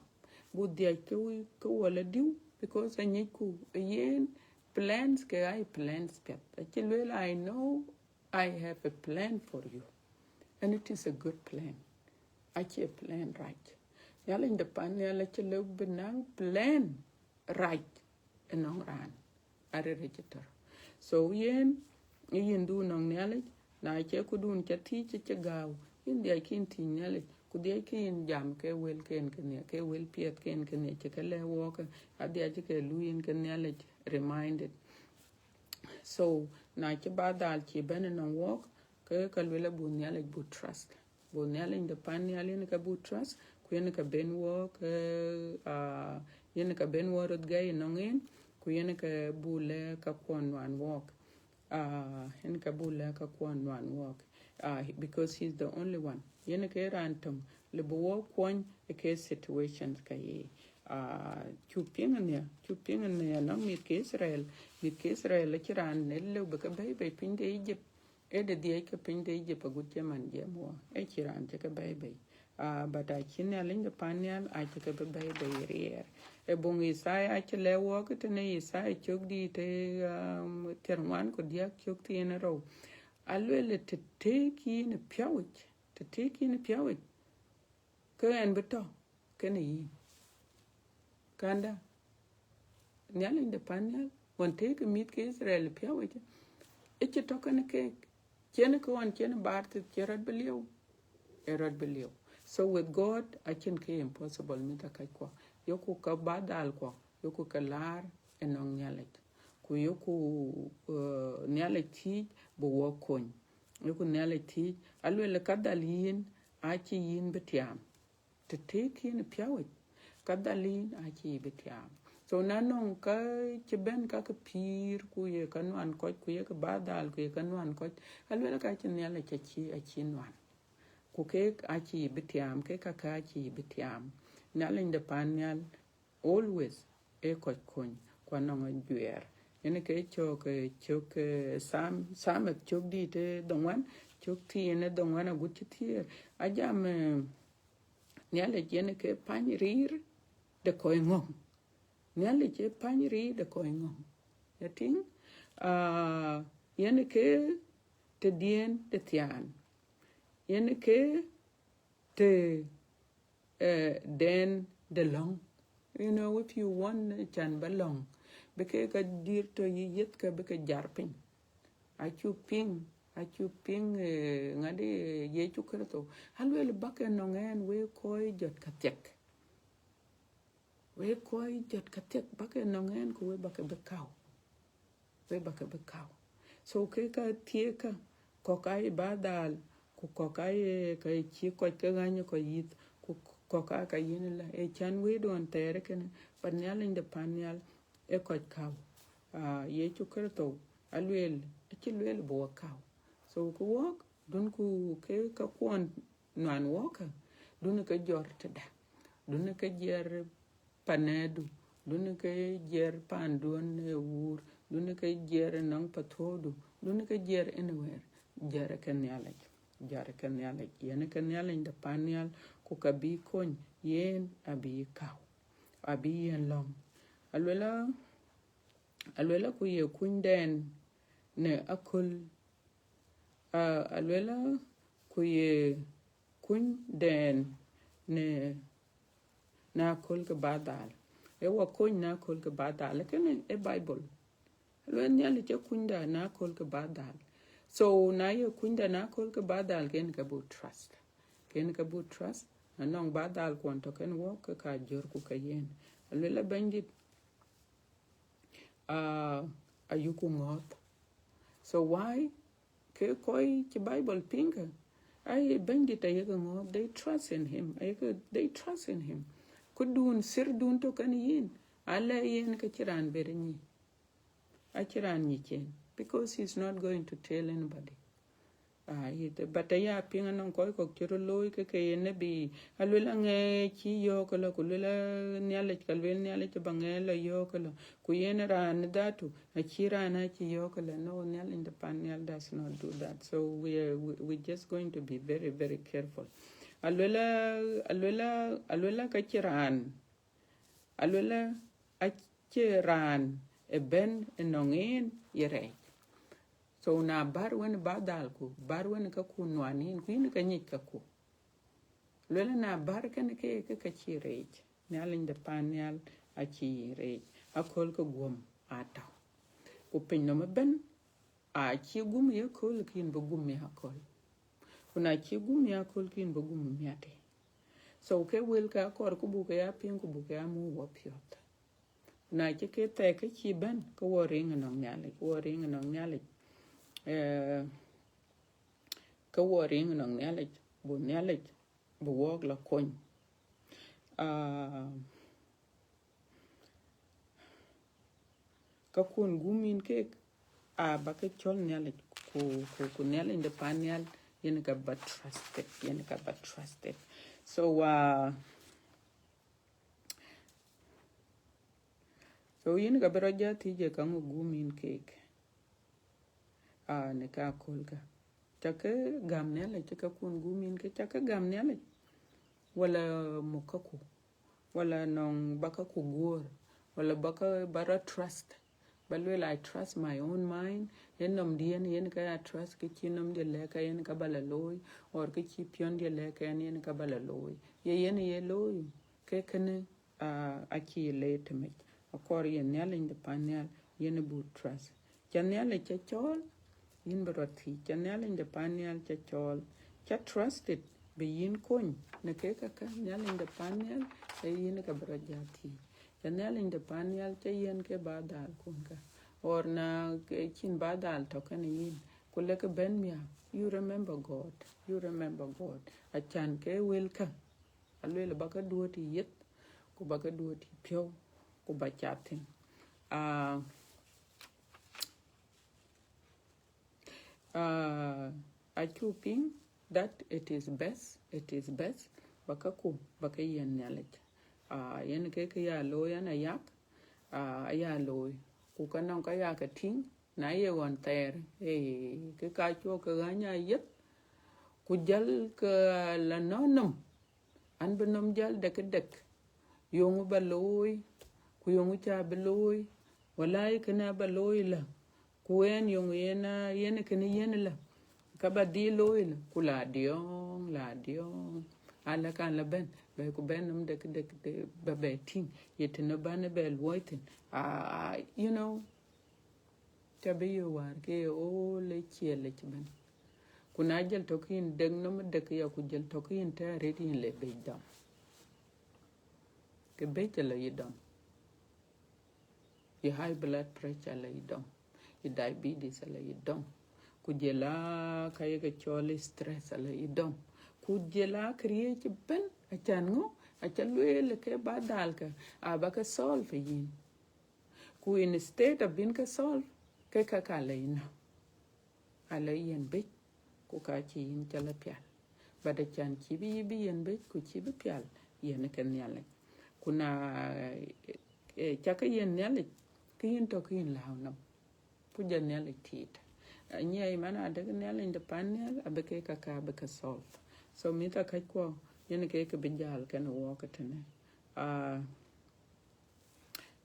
Bu dhiac ke wï, ke wɔ la diu, because anyicku ë yen plans ke ai plans piɛth. Acï luel, "I know I have a plan for you, and it is a good plan." Acie plan rac. Nhialic de pan nhial acï lëu bï naŋ plan rac ënɔŋ raan arëër cï tɔ̈r. So yen, yïn du nɔŋ Nhialic, na cie këdun ca thiëc cï gääu, yïn dhiac ke yïn thiëc Nhialic, ku dhiac ke yïn jam ke wël ken ke nhiac, ke wël piɛth ken ke nhiac cï ke lɛ̈k wɔɔk, adhiac ke luui yïn ke Nhialic reminded. So na cï ba dhal cï bɛ̈n ënɔŋ wɔɔk, ke ka luel abuk Nhialic buk trust. Buk Nhialic de pan nhial yen ka buk trust, ku yen ka ben wɔɔk, eh, ah, yen ka ben wɔɔk röt gɛi ënɔŋ en, ku yen ka buk lɛ̈k ka kuɔn nuan wɔɔk. Ah, yen ka buk lɛ̈k ka kuɔn nuan wɔɔk. Ah, because he's the only one. Yen ke raan töŋ lëu bï wɔɔk kuɔny ë ke situations ka ye. Ah, cuk piŋ ënhial, cuk piŋ ënhial nɔŋ mïth ke Israel. Mïth ke Israel acïn raan ë lëu bï ke bɛ̈ɛ̈i bei piny de Egypt. Ee de dhiëc ke piny de Egypt agut cï man jiɛɛm wɔ, ee cïn raan cï ke bɛ̈ɛ̈i bei. Ah, but acï Nhialic de pan nhial acï ke bï bɛ̈ɛ̈i bei riɛɛr. Ee buŋ Yithaya acï lɛ̈k wɔɔk tënë Yithaya cök dïït, ee, um, thiärŋuan ku diäk cök thiin ë rou. Aluel, të tëëk yïn ë piɔ̈uc, të tëëk yïn ë piɔ̈uc, ke ɣɛn bï tɔ̈ kenë yïn. Kanda, Nhialic de pan nhial, ɣɔn tëëk mïth ke Israel piɔ̈uc, ë cï tɔ̈ kenë keek. Cïn kë ɣɔn cïn bäär thith cï rɔt bï lieu, ë rɔt bï lieu. So with God, acïn kë impossible mïth ë kackuɔ. Yoku ka ba dhal kuɔ, yoku ke laar ënɔŋ Nhialic. Ku yoku, eh, Nhialic thiëc bï wɔ kony. Yoku Nhialic thiëc, aluel ka dhal yïn, acï yïn bï tiaam. Të tëëk yïn piɔ̈uc, ka dhal yïn acï bï tiaam. So na nɔŋ ka cï bɛ̈n ka ke pïïr, ku ye ka nuan kɔc, ku ye ke ba dhal, ku ye ka nuan kɔc, aluel ka cï Nhialic acï, acï nuan. Ku kek acï bï tiaam, kek ka ka acï bï tiaam. Nhialic de pan nhial, always ee kɔc kony, ku anɔŋ ajuɛɛr. Yen ke cök, eh, cök, eh, Sam, Sam cök dïït, eh, dhoŋuan, cök thiin, eh, dhoŋuan agut cï thiëër. Ajam, eh, Nhialic yen ke pany riir de kɔc ŋɔ̈ŋ. Nhialic ee pany riir de kɔc ŋɔ̈ŋ. Ya tïŋ, ah, yen ke tëdiɛ̈n de thiaan. Yen ke të eh, dɛn de lɔ̈ŋ. You know, if you want, eh, can ba lɔ̈ŋ, bï ke ka dïr tɔ̈ yï yeth ke bï ke jar piny. Acuk piŋ, acuk piŋ, eh, ŋadï, eh, Yecu Kritho. Aluel bäk ënɔŋ ɛn, wek kɔc jɔt ka thiek. Wek kɔc jɔt ka thiek, bäk ënɔŋ ɛn, ku wek bäk ke bï kau. Wek bäk ke bï kau. So ke ka thiek ka, kɔ̈k aa ye ba dhal, ku kɔ̈k aa ye ka cï kɔc ke ɣäny kɔc yith, ku kɔ̈k aa ka yen la. Ee can wëëtduɔn thɛɛr kënë, but Nhialic de pan nhial ee kɔc kau. Ah, Yecu Kritho aluel, acï luel bï wɔ kau. So ke wɔk, dun ku ke ka kuɔn nuan wɔk, dun ke jɔt tëda, dun ke jiɛr panɛdu, dun ke jiɛr panduɔn ë wuur, dun ke jiɛr nɔŋ pathöödu, dun ke jiɛr anywhere. Jɔt ke Nhialic, jɔt ke Nhialic, yen ke Nhialic de pan nhial, ku ka bï kony, yen abï kau, abï yen lɔ̈ŋ. Aluela, aluela ku ye kunydɛn në aköl, ah, aluela ku ye kunydɛn në, në aköl ke ba dhal. Ee wɔ kony në aköl ke ba dhal, kënë ee Bible. Aluel Nhialic ee kunyda në aköl ke ba dhal. So na ye kunyda në aköl ke ba dhal, ken ka buk trust. Ken ka buk trust, anɔŋ ba dhal kuɔn tɔ̈ kenë wɔk ke ka jɔt ku ka yen. Aluel a Bɛ̈nydït, ah, ayuku ŋɔ̈ɔ̈th. So why? Ke kɔc cï Bible piŋ ke, aye Bɛ̈nydït ayeke ŋɔ̈ɔ̈th, they trust in him, ayeke, they trust in him. Këdun, thirdun tɔ̈ kenë yïn, alɛ yen ke cï raan bɛr nyic. Acï raan nyic yen, because he's not going to tell anybody. Ah, it, but aya piŋ anɔŋ kɔc kɔ̈k cï röt looi ke ke ye nebi, aluel aŋɛɛc cï yɔ̈ɔ̈k ëlɔ, ku luel a Nhialic, ka luel Nhialic ba ŋɛɛc la yɔ̈ɔ̈k ëlɔ. Ku yen raan dhatu, acï raan acï yɔ̈ɔ̈k ëlɔ. No, Nhialic de pan nhial does not do that. So we are, we, we're just going to be very, very careful. Aluela, aluela, aluela ka cï raan, aluela acï raan ëbɛ̈n ënɔŋ en ye rɛɛc. So na bär wën ba dhalku, bär wën ka ku nuan yïn, ku yïn ka nyic ka ku. Luel na bär kënë ke, ke ka cï rɛɛc. Nhialic de pan nhial acï rɛɛc. Aköl ke guɔ̈m atɔ̈. Ku piny nɔm ëbɛ̈n, acï gum ye köl, ke yïn bï gum ye aköl. Ku na cï gum ye aköl, ke yïn bï gum miɛt. So ke wël ka kɔɔr ku buk ke ya piŋ, ku buk ke ya muk wɔ piɔ̈ɔ̈th. Ku na cï ke thɛɛk ke cï bɛ̈n, ke wɔ riŋ ënɔŋ Nhialic, ke wɔ riŋ ënɔŋ Nhialic. Eh, ke wɔ riŋ ënɔŋ Nhialic, buk Nhialic bï wɔɔk la kony. Ah, ka kun gum yïn kek, a ba ke cɔl Nhialic, ku, ku, ku Nhialic de pan nhial, yen ka ba trusted, yen ka ba trusted. So, uh, so yen ka bï rɔt ja thiëc, ka ŋö gum yïn kek, ah, në ka aköl ka. Ca ke gäm Nhialic, cï ka kun gum yïn ke, ca ke gäm Nhialic? Wala muk ka ku? Wala nɔŋ ba ka ku guɔ̈ɔ̈r? Wala ba ka ba rɔt trust? Ba luel, I trust my own mind. Yen nɔm diɛn, yen ka ya trust, ke cï nɔm diɛn lɛ̈k ka yen ka ba la looi, or ke cï piɔ̈n diɛn lɛ̈k ka yen, yen ka ba la looi. Ye yen ye looi, ke kënë, ah, acï le tëmec. Akɔɔr yen Nhialic de pan nhial, yen buk trust. Ca Nhialic ca cɔɔl, yïn bï rɔt thiëc. Ca Nhialic de pan nhial ca cɔɔl, ca trusted, bï yïn kony në kek käkkä, Nhialic de pan nhial, ee yïn ka bï rɔt ja thiëc. Ca Nhialic de pan nhial ca yiɛ̈n ke ba dhal kun ka. Or na ke cïn ba dhal tɔ̈ kenë yïn, ku lek bɛ̈n miäk, you remember God, you remember God. Acan ke wël kä, aluel ba ke duɔ̈t yith, ku ba ke duɔ̈t piɔ̈u, ku ba cath thïn. Ah, ah, acuk piŋ that it is best, it is best, ba ka ku, ba ke yiɛ̈n Nhialic. Ah, yen ke ke ya looi, an ayak, ah, aya looi. Ku ka nɔŋ ka ya ke tïŋ, na ye ɣɔn thɛɛr, eh, ke ka cuɔ ke ɣäny a yeth, ku jäl ke la nɔ̈k nɔm, an bï nɔm jäl dek dek, yöŋ ba looi, ku yöŋ ca bï looi, wala kënë aba looi la, ku ɣɛn yöŋ yen, ah, yen kënë yen la, ka ba dhil looi la, ku la diɔ̈ɔ̈ŋ, la diɔ̈ɔ̈ŋ, ala kan la bɛ̈n, Bɛ ku bɛ̈n nɔm dek dek dek bɛ bɛ tïŋ ye tënë bän bɛ luɔi thïn. Ah, you know, ca bï yök wäär ke all ë ciɛl ë cï bɛ̈n. Ku na jël tök yïn dek nɔm dek ya ku jël tök yïn tɛ̈ arët yïn le bec dɔm. Ke bec alɔ yï dɔm. Yï high blood pressure alɔ yï dɔm. Yï diabetes alɔ yï dɔm. Ku jël a ka ye ke cɔl stress alɔ yï dɔm. Ku jël a këriëëc ëbën acan ŋö aca lueel ke ba dhal ke aba ke solve yïn. Ku instead of bïn ke solve, ke ka ka lɔ yï nɔ̈k. Alɔ yïn bec, ku ka cï yïn ca lɔ pial. But acan cï bï yï bï yïn bec, ku cï bï pial, yïn ke Nhialic. Ku na, eh, eh, ca ke yïn Nhialic, ke yïn tɔ̈ ke yïn lääu nɔm. Ku jɔ Nhialic tiit. Eh, nyiɛɛi man adek Nhialic de pan nhial, abï ke ka ka bï ke solve. So mïth akäckuɔ, yen ke ke bï jäl kenë wɔɔk ëtënë. Ah,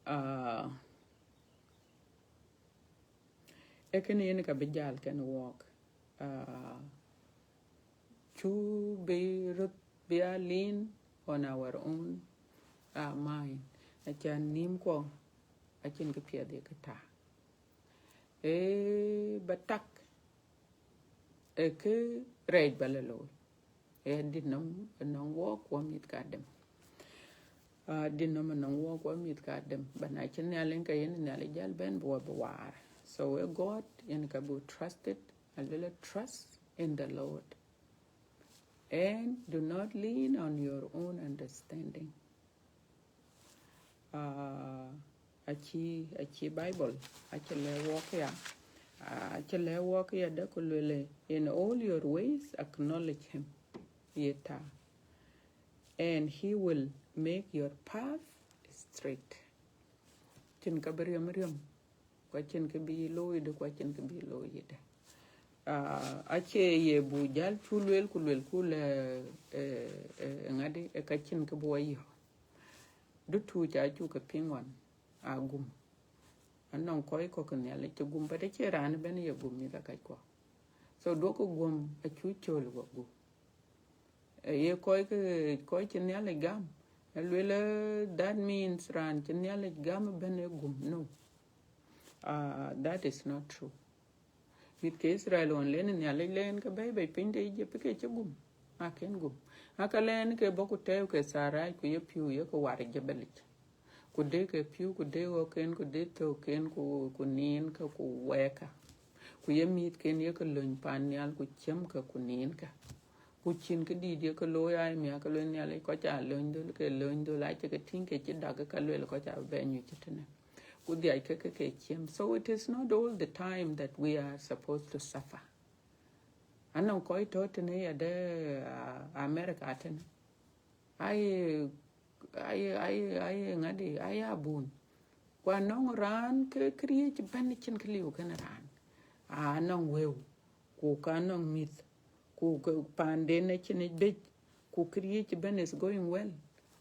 ah, Ee kënë yen ka bï jäl kenë wɔɔk. Ah, cu bï röt bï a lean on our own, ah, mind. Acan nïïm kuɔ acïn kë piɛth ye kë tak. Ee, ba tak, ee kë rɛɛc ba la looi. Ee, dït nɔm ënɔŋ wɔɔk kuɔ mïth ka dem. Ah, dït nɔm ënɔŋ wɔɔk kuɔ mïth ka dem. Ba na cï Nhialic ka yen Nhialic jäl bɛ̈n bï wɔ bï waar. So, ee God, yen ka bï trusted, a little trust in the Lord. And do not lean on your own understanding. Ah, aci, aci Bible, aci lɛ̈k wɔɔk ya, ah, aci lɛ̈k wɔɔk ya de ku lueel, "In all your ways acknowledge him." Ye ta. "And he will make your path straight." Cïn ka bï riɔm riɔm, ku acïn kë bï looi de, ku acïn kë bï looi de. Ah, acie ye bu jäl cu lueel ku lueel ku lɛ, eh, eh, ŋadi, eh, ka cïn kë bï wɔ yɔ̈ɔ̈k. Dutuuc acu ke piŋ ɣɔn, agum. Anɔŋ kɔc kɔ̈k ke Nhialic cï gum, but acie raan ëbɛ̈n ye gum mïth akäckuɔ. So duɔ̈kkë gum acu cöl wɔ gum. Eh, ye kɔc ke, kɔc cï Nhialic gam, alueel, eh, that means raan cï Nhialic gam ëbɛ̈n ee gum. No. Ah, that is not true. Mïth ke Israel ɣɔn len Nhialic len ke bɛ̈i bei piny de Egypt ke cï gum. Akën gum. Aka len ke bɔ̈ ku tɛ̈ɛ̈u ke Sarai ku ye pïu ye ke war jebelic. Ku dee ke pïu, ku dee ɣɔ̈kken, ku dee thöökken, ku, ku niin ke, ku wɛɛk ke. Ku ye mïthken ye ke löny pan nhial, ku ciɛm ke, ku niin ke. Ku cïn këdït ye ke looi, aa miäk ke lueel Nhialic, kɔc aa löny dhöl, ke löny dhöl, acï ke tïŋ ke cï dak, ka lueel kɔc aa bɛ nyuc tënë. Ku dhiac ke, ke, ke ciɛm. So it is not all the time that we are supposed to suffer. Anɔŋ kɔc tɔ̈ tënë ya de, ah, America tënë. Aye, aye, aye, aye ŋadi, aye abun. Ku anɔŋ raan ke këriëëc bɛ̈n cïn kë liu kenë raan. Anɔŋ wëu, ku ka anɔŋ mïth, ku ke panden acïn yic bec, ku këriëëc bɛ̈n is going well,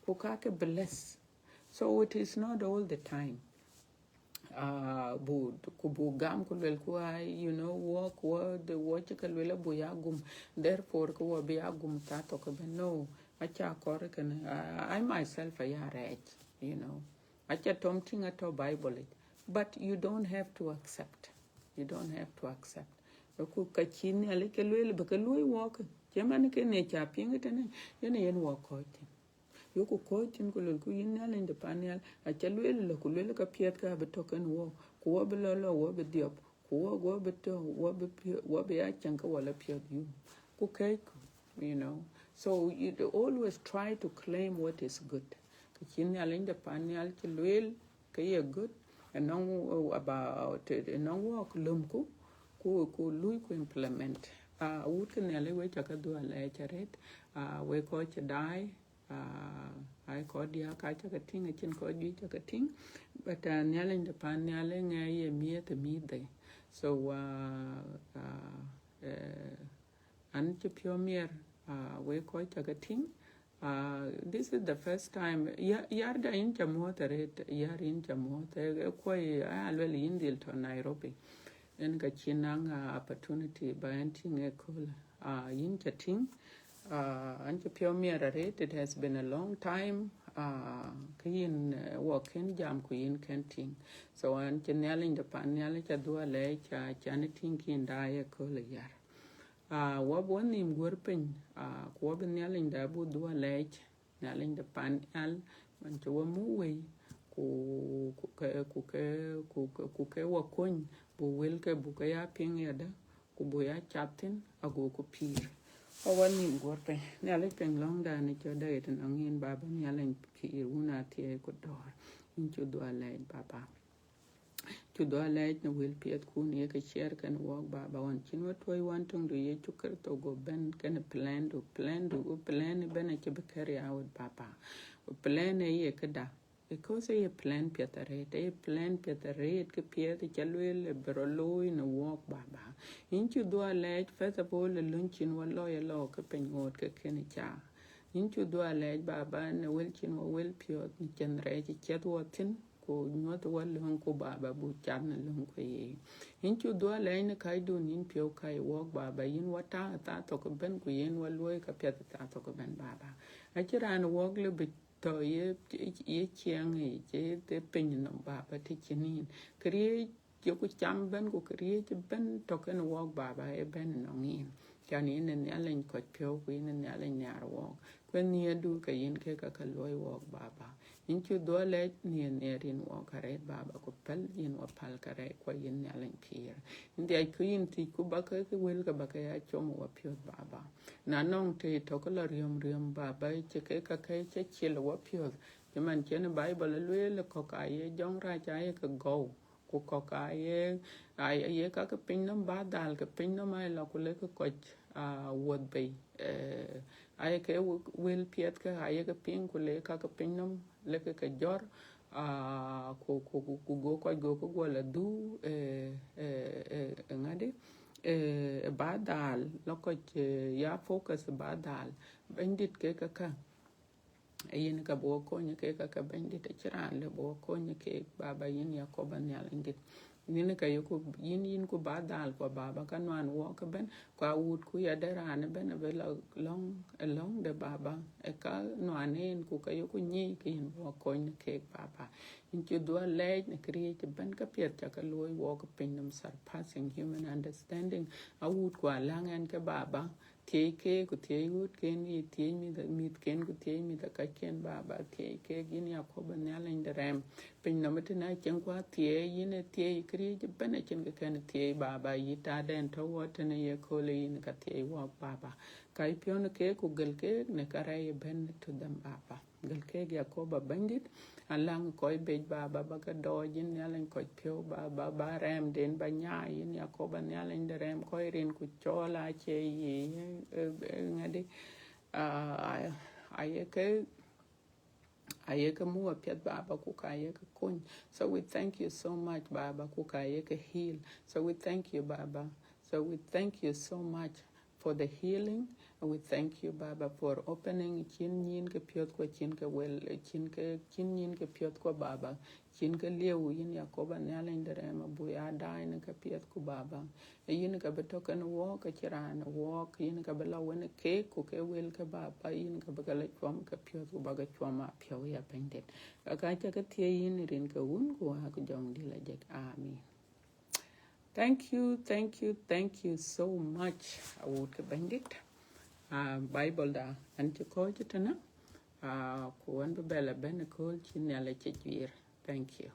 ku ka ke bless. So it is not all the time. Ah, bu, ku bu gam ku luel ku ai, you know, wɔk, wɔ, the, wɔ cï ke luel abu ya gum. Therefore, ke wɔ bï ya gum thaa thok ëbɛ̈n. No, aca kɔɔr kënë. I, I myself aya rɛɛc, you know. Aca tɔm tïŋ atɔ̈ Bible yic. But you don't have to accept. You don't have to accept. Ku ka cï Nhialic ke lueel bï ke luɔ̈i wɔk. Cï man ke ne ca piŋ tënë, yen yen wɔk kɔc thïn. Yoku kɔ̈ɔ̈c thïn ku luelku, yïn Nhialic de pan nhial, aca lueel lɔ ku lueel ka piɛth ka bï tɔ̈ kenë wɔ, ku wɔ bï lɔ lɔ, wɔ bï dhiɔp, ku wɔ, wɔ bï tɔ̈, wɔ bï piɔ̈, wɔ bï ya cäŋ ke wɔ la piɔ̈th yum. Ku kɛ̈ɛ̈cku, you know. So you always try to claim what is good. Kë cï Nhialic de pan nhial cï lueel, ke ye good, ënɔŋ, uh, about, ënɔŋ wɔk lömku, ku, ku lui ku implement. Ah, wut ke Nhialic wek ca ke dhuɔ̈k alɛɛc arëët, ah, wek kɔc cï daai, ah, ai kɔc diäk ka ca ke tïŋ, acïn kɔc juëc ca ke tïŋ, but, ah, Nhialic de pan nhial ë ŋɛk ye miëth ë mïth dhei. So, ah, ah, eh, an cï piɔ̈u miɛr, ah, wek kɔc ca ke tïŋ. Ah, this is the first time. Ya, yarda yïn ca muɔ̈th arëët, yar yïn ca muɔ̈th. Eh, eh, kuɔi, ah, luel yïn dhil tɔ̈ Nairobi. Yen ka cïn naŋ, ah, opportunity ba ɣɛn tïŋ ëköölë. Ah, yïn ca tïŋ, Ah, an cï piɔ̈u miɛt arëët, it has been a long time. Ah, kë yïn, eh, wɔ kën jam ku yïn kën tïŋ. So an cï Nhialic de pan Nhialic adhuk alɛɛc, ah, can tïŋ kïn daai ëkööl ë yär. Ah, wɔ bï wɔ nhïïm guɔ̈r piny, ah, ku wɔ bï Nhialic de abï dhuk alɛɛc, Nhialic de pan nhial, man cï wɔ muk wei, ku, ku ke, ku ke, ku ke, ku ke wɔ kony, buk wëlke buk ke ya piŋ yadë, ku buk ya cath thïn, agoku pïïr. Wɔ bï wɔ nhïïm guɔ̈r piny. Nhialic piŋ lɔ̈ŋdan ë cɔ̈t dɛ̈t ënɔŋ yïn, Baba, Nhialic pïïr wun athiɛɛi ku dɔ̈ɔ̈r. Yïn cuk dhuk alɛɛc, Baba. Cuk dhuk alɛɛc në wël piɛthkun ye ke ciɛɛr kenë wɔɔk, Baba, ɣɔn cïn wɔ tuɔ̈c wän töŋdu Yecu Kërtho, go bɛ̈n kenë plandu, plandu, ku plan ëbɛ̈n acï bï carry out, Baba. Ku plan ë ye këda, because ë ye plan piɛth arëët, ë ye plan piɛth arëët, kë piɛth ca lueel ë bï rɔt looi në wɔɔk, Baba. Yïn cuk dhuk alɛɛc, first of all, ë löŋ cïn wɔ lɔ ye lɔ ke piny ɣööt ke kënë ca. Yïn cuk dhuk alɛɛc, Baba, në wël cïn wɔ wël piɔ̈ɔ̈th, në cïn rɛɛc ë ciɛth wɔ thïn, ku nyuɔ̈th wɔ löŋku, Baba, buk cath në löŋku ye. Yïn cuk dhuk alɛɛc në kacdun, yïn piɔ̈u kac wɔɔk, Baba, yïn wɔ tääu ë thaa thok ëbɛ̈n, ku yen wɔ luɔ̈i käpiɛth ë thaa thok ëbɛ̈n, Baba. Acïn raan wɔɔk lëu bï tɔ̈ ye, ye ciɛɛŋ yic, ye, ye piny nɔm, Baba, të cïn yïn. Këriëëc yeku cam ëbɛ̈n ku këriëëc ëbɛ̈n tɔ̈ kenë wɔɔk, Baba, ëbɛ̈n ënɔŋ yïn. Can yïn ë Nhialic kɔc piɔ̈u, ku yïn ë Nhialic nhiaar wɔɔk. Ku ë nhiëërdu ke yïn kek ka ke luɔ̈i wɔɔk, Baba. Yïn cuk dhuk alɛɛc, nhiëër nhiëër yïn wɔɔk arëët, Baba, ku päl yïn wɔ päl kärɛc, ku yïn Nhialic pïïr. Yïn dhiac kë yïn thiëc, ku ba ke, ke wëlke ba ke ya com wɔ piɔ̈ɔ̈th, Baba. Na nɔŋ të tɔ̈ ke lɔ riɔ̈m riɔ̈m, Baba, cï ke ka ke cï cil wɔ piɔ̈ɔ̈th. Cï man cïn Baibul ë lueel, kɔ̈k aye jɔŋrac aye ke gɔu, ku kɔ̈k aye, aye, aye ka ke piny nɔm ba dhal, ke piny nɔm aye lɔ ku lek kɔc, ah, wuɔ̈th bei. Eh, aye ke w-, wël piɛth ke aye ke piŋ, ku lek ka ke piny nɔm lek ke jɔ̈r, ah, ku, ku, ku, ku go kɔc go ke guɔ lɔ dhuk, eh, eh, eh, ŋadï, eh, ba dhal, lɔ kɔc, eh, ya focus ba dhal. Bɛ̈nydït, ke ka ka. Yïn ka bï wɔ kony ke ka ke, Bɛ̈nydït, acïn raan lëu bï wɔ kony ke, Baba, yïn Yakoba Nhialic dït. Yïn ka yeku, yïn, yïn ku ba dhal, ku Baba, ka nuan wɔɔk ëbɛ̈n, ku awuutku ya de raan ëbɛ̈n abï lɔ lɔ̈ŋ, ë lɔ̈ŋde, Baba, ë ka nuan en, ku ka yeku nyic ke yïn bï wɔ kony ke, Baba. Yïn cuk dhuk alɛɛc në këriëëc ëbɛ̈n, käpiɛth ca ke luɔ̈i wɔɔk piny nɔm, surpassing human understanding. Awuutku aläŋ ɛn ke, Baba, thiëi keek ku thiëi ɣöötken, ye thiëi mïth, mïthken ku thiëi mïth akacken, Baba, thiëi keek, yïn Yakoba Nhialic de rɛm. Piny nɔm ëtënë acïn kua thiëi, yïn ë thiëi, këriëëc ëbɛ̈n acïn kë kën thiëi, Baba, yï taden tɔ̈ wɔ tënë ye köölë, yïn ka thiëi wɔɔk, Baba. Ka yï piɔ̈n keek ku gël keek në kärɛc ëbɛ̈n to them, Baba. Gël keek Yakoba, Bɛ̈nydït, aläŋ kɔc bec, Baba, ba ke dɔɔc, yïn Nhialic kɔc piɔ̈u, Baba, ba rɛmden ba nyaai, yïn Yakoba Nhialic de rɛm, kɔc rin ku cɔɔl acie ye, eh, eh, ŋadï, ah, aye ke, aye ke muk apiɛth, Baba, ku ka ye ke kony. So we thank you so much, Baba, ku ka ye ke heal. So we thank you, Baba. So we thank you so much for the healing. And we thank you, Baba, for opening cin nyin ke piɔ̈th ku cin ke wel, cin ke, cin nyin ke piɔ̈th ku, Baba. Cin ke lieu, yïn Yakoba Nhialic de rɛm, abuk ya daai në käpiɛth ku, Baba. Yïn ka bï tɔ̈ kenë wɔɔk, acïn raan wɔɔk, yïn ka bï lɔ wenë keek ku ke wëlke, Baba, yïn ka bï ke lɔ cuɔm ke piɔ̈th ku ba ke cuɔm apiɔ̈u ya, Bɛ̈nydït. Ka ka ca ke thiëi yïn rin ke Wun ku Wät ku Jɔŋdït Lajik. Amin. Thank you, thank you, thank you so much, awuut ke Bɛ̈nydït. Ah, Bible da an cï kɔ̈ɔ̈c tënë, ah, ku an bï bɛ̈l abɛ̈n ëkööl cï Nhialic cï juiir. Thank you.